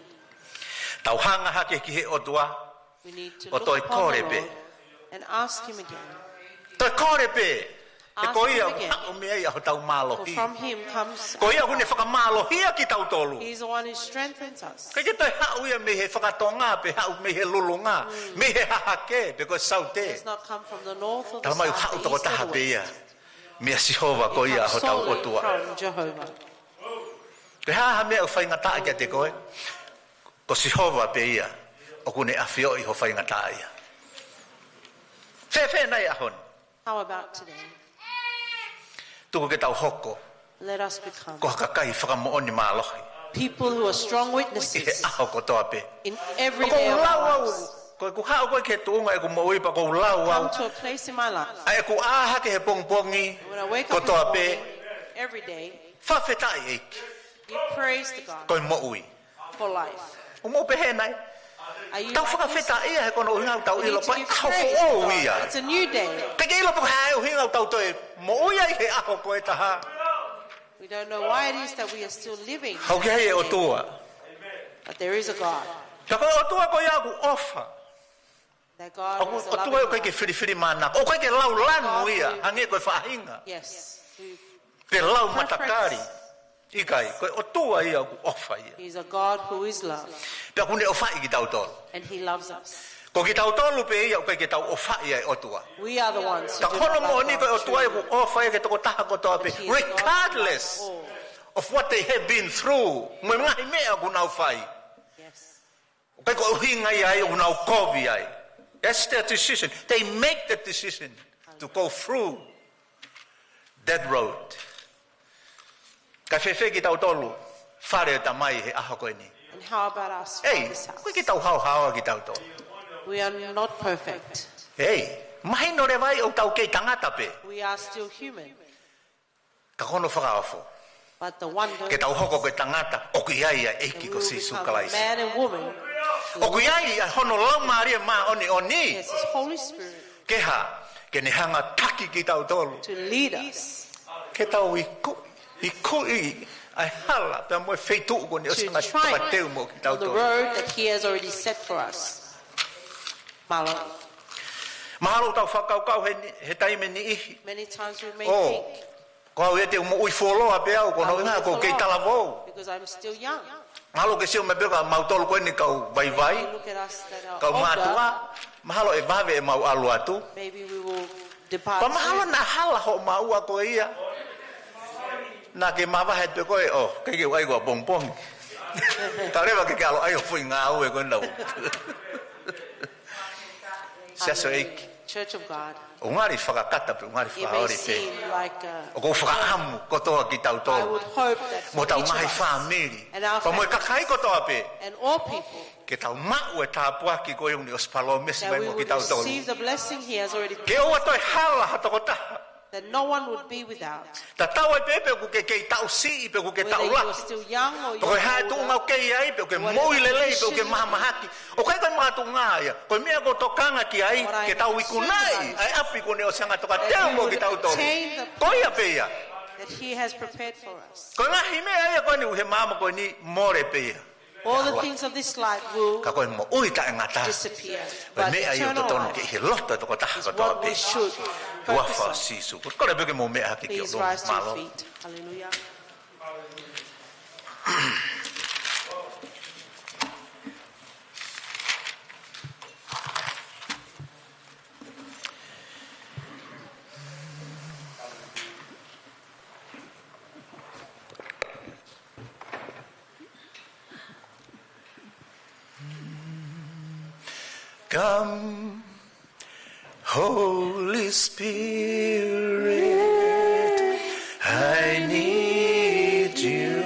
Tau hanga hake ki he ʻOtua, We need to look upon the Lord and ask him again. ʻO toe kole pē. Toe kole pē. He ko ia ʻoku haʻu mei ai ʻa hotau mālohi. For from him comes our life. Ko ia ʻoku ne fakamālohia kitautolu. He is the one who strengthens us. ʻIkai ke toe haʻu ia mei he fakatonga pe haʻu mei he lulunga, mei he hahake pe ko e saute. He does not come from the north or the south, the east or the west. Tala mai ʻoku haʻu tokotaha pē ia mei a Sihova ko ia hotau ʻOtua. He comes solely from Jehovah. Ko e hā ha meʻa ʻoku faingataʻa kiate koe? Ko Sihova pē ia ʻoku ne ʻafioʻi ho faingataʻaʻia. Fēfē nai ʻaho ni? How about today? Tuku ke tau hoko Let us become ko ha kakai fakamoʻoni mālohi people who are strong witnesses ʻi he ʻaho kotoa pē. In every day of our lives. ʻOku ou lau au, ko ʻeku haʻu ko ē ki he tuʻunga ʻeku moʻui pea ʻoku ou lau au. Come to a place in my life. ʻA ʻeku ʻā hake he pongipongi kotoa pē. When I wake up in the morning, every day, Fakafetaʻi ʻEiki. Give praise to God. Ko e moʻui. For life. ʻOku mou pehē nai? Are you like this? Tau fakafetaʻi ia he ko hono ʻuhinga ʻoku tau ʻilo ko e ʻaho foʻou ia. We need to give praise to God. It's a new day. ʻIkai ke ʻilo pe ko e hā e ʻuhinga ʻoku tau toe moʻui ai he ʻaho ko ē taha. We don't know why it is that we are still living today. Ka ʻoku ʻi ai e ʻOtua. But there is a God. Ka ko e ʻOtua ko ia ʻoku ʻofa. That God is a loving God. ʻOku ʻOtua ʻoku ʻikai ke filifilimānako. ʻOku ʻikai ke lau lanu ia, hangē ko e faʻahinga. Yes. Pe lau matakali. ʻIkai, ko e ʻOtua ia ʻoku ʻofa ia. He is a God who is love. Pea ʻoku ne ʻofaʻi kitautolu. And he loves us. Ko kitautolu pē ia ʻoku ʻikai ke tau ʻofaʻi ʻa e ʻOtua. We are the ones who do not love God truly. Ka ko hono moʻoni ko e ʻOtua ia ʻoku ʻofa ia ki he tokotaha kotoa pē, regardless of what they have been through. Mo e ngaahi meʻa ʻoku nau fai. Yes. ʻOku ʻikai ko e ʻuhinga ia ai ʻoku nau kovi ai. That's their decision. They make the decision to go through that road. Ka fēfē kitautolu, fale ʻo e Tamai he ʻaho ko eni? And how about us, Father's house? Ei, ʻoku ʻikai ke tau haohaoa kitautolu. We are not perfect. Ei, mahino leva ai ʻoku tau kei tangata pē. We are still human. Ka ko hono fakaofo. But the wonder is that we will become a man and woman who ʻOku ʻi ai ʻa e ʻEiki ko Sīsū Kalaisi. ʻOku ʻi ai ʻa hono Laumālie Māʻoniʻoni. Yes, his Holy Spirit. Ke hā, ke ne hanga ʻo taki kitautolu. To lead us. Ke tau iku, ikuʻi ʻa e hala pea mo e feituʻu kuo ne ʻosi hanga ʻo tokateu mo kitautolu. To triumph on the road that he has already set for us. Mālō. Mahalo ʻoku tau fakakaukau he ni-, he taimi ʻe niʻihi. Many times we may think, Ko au ia te u moʻui fuoloa pē au, ko hono ʻuhinga ʻoku ou kei talavou. Because I'm still young. Mahalo ke sio mai pē kimautolu ko eni kau vaivai, kau mātuʻa. Mahalo ʻe vave ʻemau ʻalu atu. Maybe we will depart soon. Pea mahalo naʻa hala hoʻo maʻua ko ia. Naʻa ke mavahe pē koe, ʻo, ʻikai ke u ʻai ko ʻapongipongi. Ka leva ke ke ʻalu ʻai hoʻo foʻi ngāue ko ena. Siasi ʻo e ʻEiki. Hallelujah. Church of God. ʻOku ngali fakakata pē, ʻoku ngali fakaoli pē. It may seem like, uh, ʻoku ou fakaʻamu kotoa kitautolu. I would hope that for each of us and our families. Mo hotau ngaahi fāmili. Pea mo e kakai kotoa pē. And all people. Ke tau maʻu e tāpuaki ko ia ʻoku ne ʻosi palōmesi mai mo kitautolu. That we would receive the blessing he has already promised. Ke ʻoua toe hala ha tokotaha. That no one would be without. Tatau ai pē pe ʻoku ke kei taʻu siʻi pe ʻoku ke taʻu lahi. Whether you're still young or you're older, pe ko e hā e tuʻunga ʻoku ke ʻi ai, pe ʻoku ke moʻui lelei, pe ʻoku ke mahamahaki. What your condition is. ʻOku ʻikai ko e makatuʻunga ia. Ko e meʻa ʻoku ou tokanga ki ai, ke tau ikunai ʻa e ʻapi kuo ne ʻosi hanga ʻo tokateu mo kitautolu. What I need to symbolize, that you would obtain the promise that he has prepared for us. Ko ia pē ia. Ko e ngaahi meʻa ia ko eni ʻoku ʻi he maama ko eni, mole pē ia. All the things of this life will disappear, but the eternal life, Ka ko e moʻui taʻengata. Ko e meʻa ia ʻoku totonu ke ʻi he loto ʻo e tokotaha kotoa pē. Is what we should focus on. Huafa ʻo Sīsū. Kole pē ke mou meʻa hake ki ʻolunga. Please rise to your feet. Mālō. Hallelujah. Come, Holy Spirit, I need you.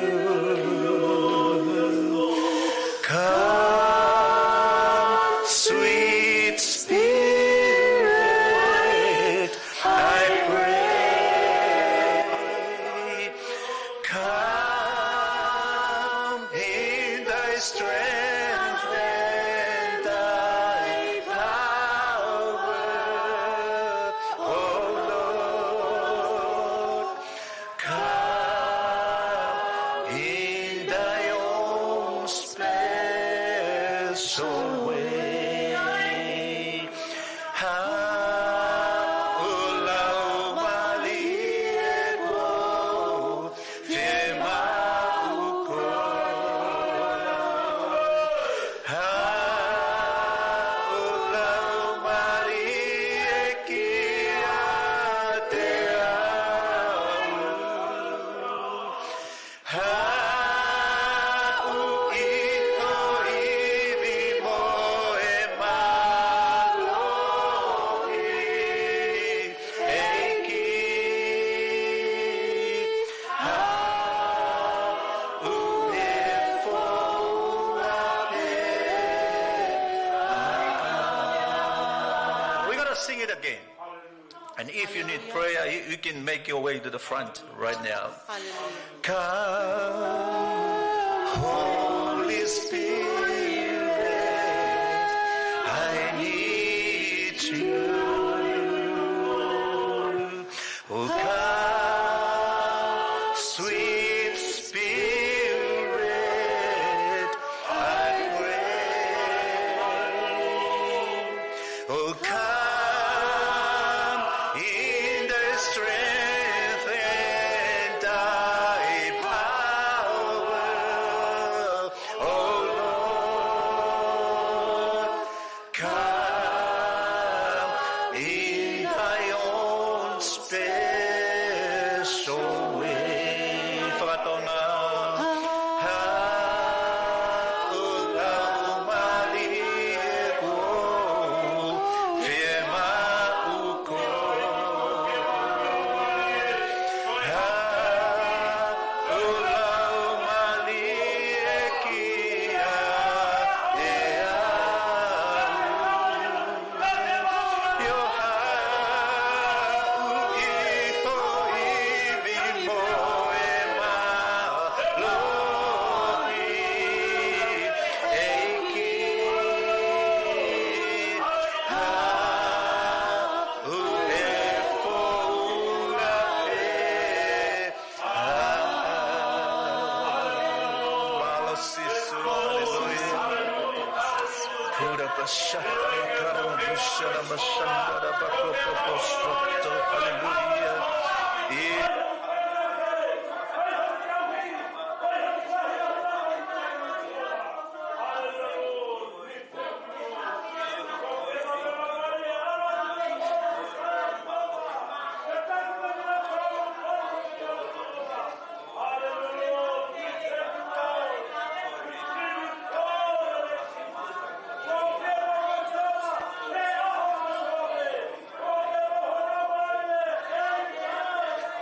Come, sweet Spirit, I pray. Come in thy strength and thy power, O Lord. Come in thy own special way. Haʻu Laumālie ʻEiki, fiemaʻu koe. Haʻu Laumālie ʻEiki kiate au. Haʻu ʻi ho ivi mo e mālohi, ʻEiki. Haʻu ʻo foua pē. We're gonna sing it again. And if you need prayer, you, you can make your way to the front right now. Hallelujah. Come, Holy Spirit, I need you. Oh, come, sweet Spirit, I pray. Oh, come in thy strength and thy power, O Lord. Come in thy own special way. Fakatonga. Haʻu Laumālie ʻEiki, fiemaʻu koe. Haʻu Laumālie ʻEiki kiate au. ʻIo, haʻu ʻi ho ivi mo e mālohi, ʻEiki. Haʻu ʻo foua pē. Mālō Sīsū, haleluia. Kura pasata, kara busana masanda, da bako popo soto, haleluia.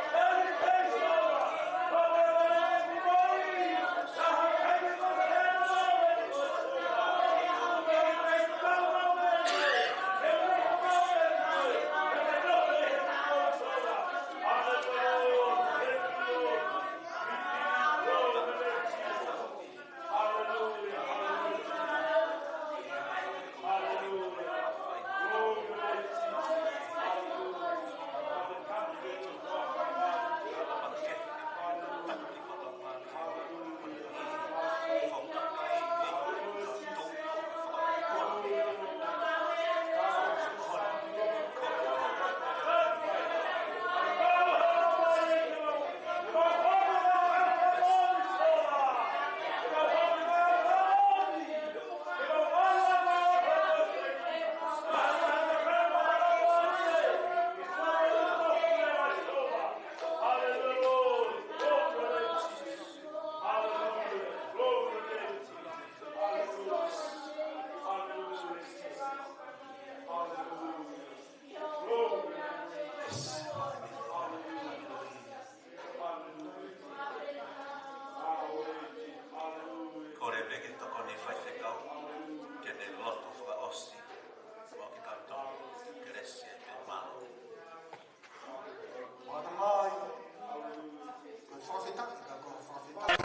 I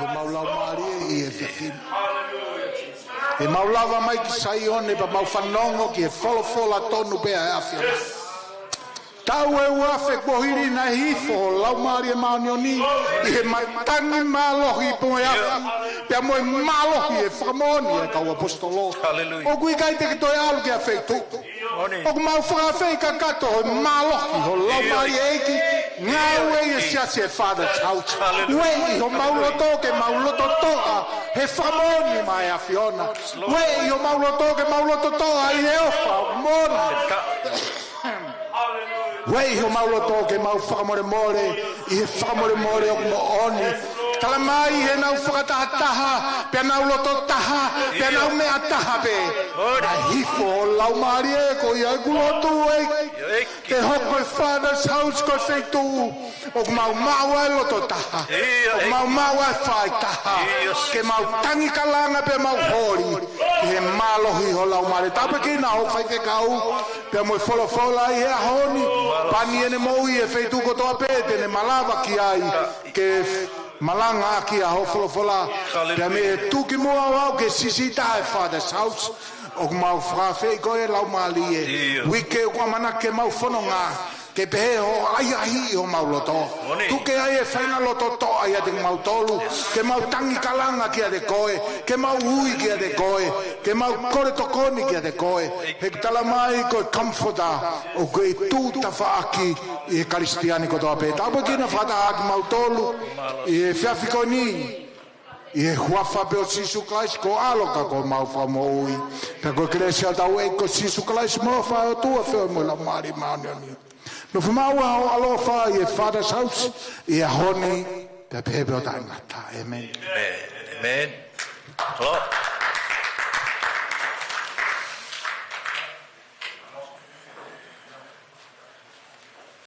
Mau laumālie ʻi he efiafi ni. ʻE mau lava mai ki Saione pea mau fanongo ki he folofola tonu pē ʻa e ʻAfiona. Taʻu ʻe uaafe kuo hili naʻe hifo ho Laumālie Māʻoniʻoni ʻi he matangi mālohi pea mo e afi, pea mo e mālohi ʻo e fakamoʻoni ʻa e kau ʻaposetolo. Haleluia. ʻOku ʻikai te ke toe ʻalu ki ha feituʻu. ʻOku mau fakaafeʻi kakato ho mālohi ho Laumālie ʻEiki, ngāue ʻi he siasi ʻa e Father's House. Ueʻi homau loto ke mau loto toʻa he fakamoʻoni maʻa e ʻAfiona. Ueʻi homau loto ke mau loto toʻa ʻi he ʻofa moʻoni. Ueʻi homau loto ke mau fakamolemole ʻi he fakamolemole ʻoku moʻoni. Tala mai heʻenau fakatahataha, pea nau loto taha, pea nau meʻa taha pē. Naʻe hifo ho Laumālie, ko ia ʻeku lotu ē, ke hoko e Father's House ko e feituʻu ʻoku mau maʻu ai e loto taha, ʻoku mau maʻu ai e fai taha, ke mau tangi kalanga pea mau holi ki he mālohi ho Laumālie. Tāpuekina hoʻo faifekau pea mo e folofola ʻi he ʻaho ni. Pani ʻene moʻui ʻi he feituʻu kotoa pē te ne malava ki ai ke malanga ʻaki ʻa hoʻo folofola. Pea mei he tuʻukimuʻa ʻo aʻu ki he siʻisiʻi taha ʻo e Father's House, ʻoku mau fakaafeʻi koe Laumālie. Uike ʻoku ʻamanaki ke mau fononga, ke pehē hoʻo ʻahiʻahiʻi homau loto. Tuku ke ʻi ai e faʻahinga loto toʻa ʻiate kimautolu, ke mau tangi kalanga kiate koe, ke mau ui kiate koe, ke mau kole tokoni kiate koe. He ʻoku tala mai ko e Comforter ʻoku kei tuʻu tafaʻaki ʻi he Kalisitiane kotoa pē. Tāpuekina fakataha kimautolu ʻi he efiafi ko eni, ʻi he huafa pē ʻo Sīsū Kalaisi ko ho ʻAlo ka ko homau Fakamoʻui, pea ko e kelesi ʻa hotau ʻEiki ko Sīsū Kalaisi mo e ʻofa ʻa e ʻOtua, feohi mo e Laumālie Māʻoniʻoni, nofo maʻu ʻa ho ʻaloʻofa ʻi he Father's House ʻi he ʻaho ni pea pehē pē ʻo taʻengata. ʻĒmeni. ʻĒmeni. ʻĒmeni. Hello.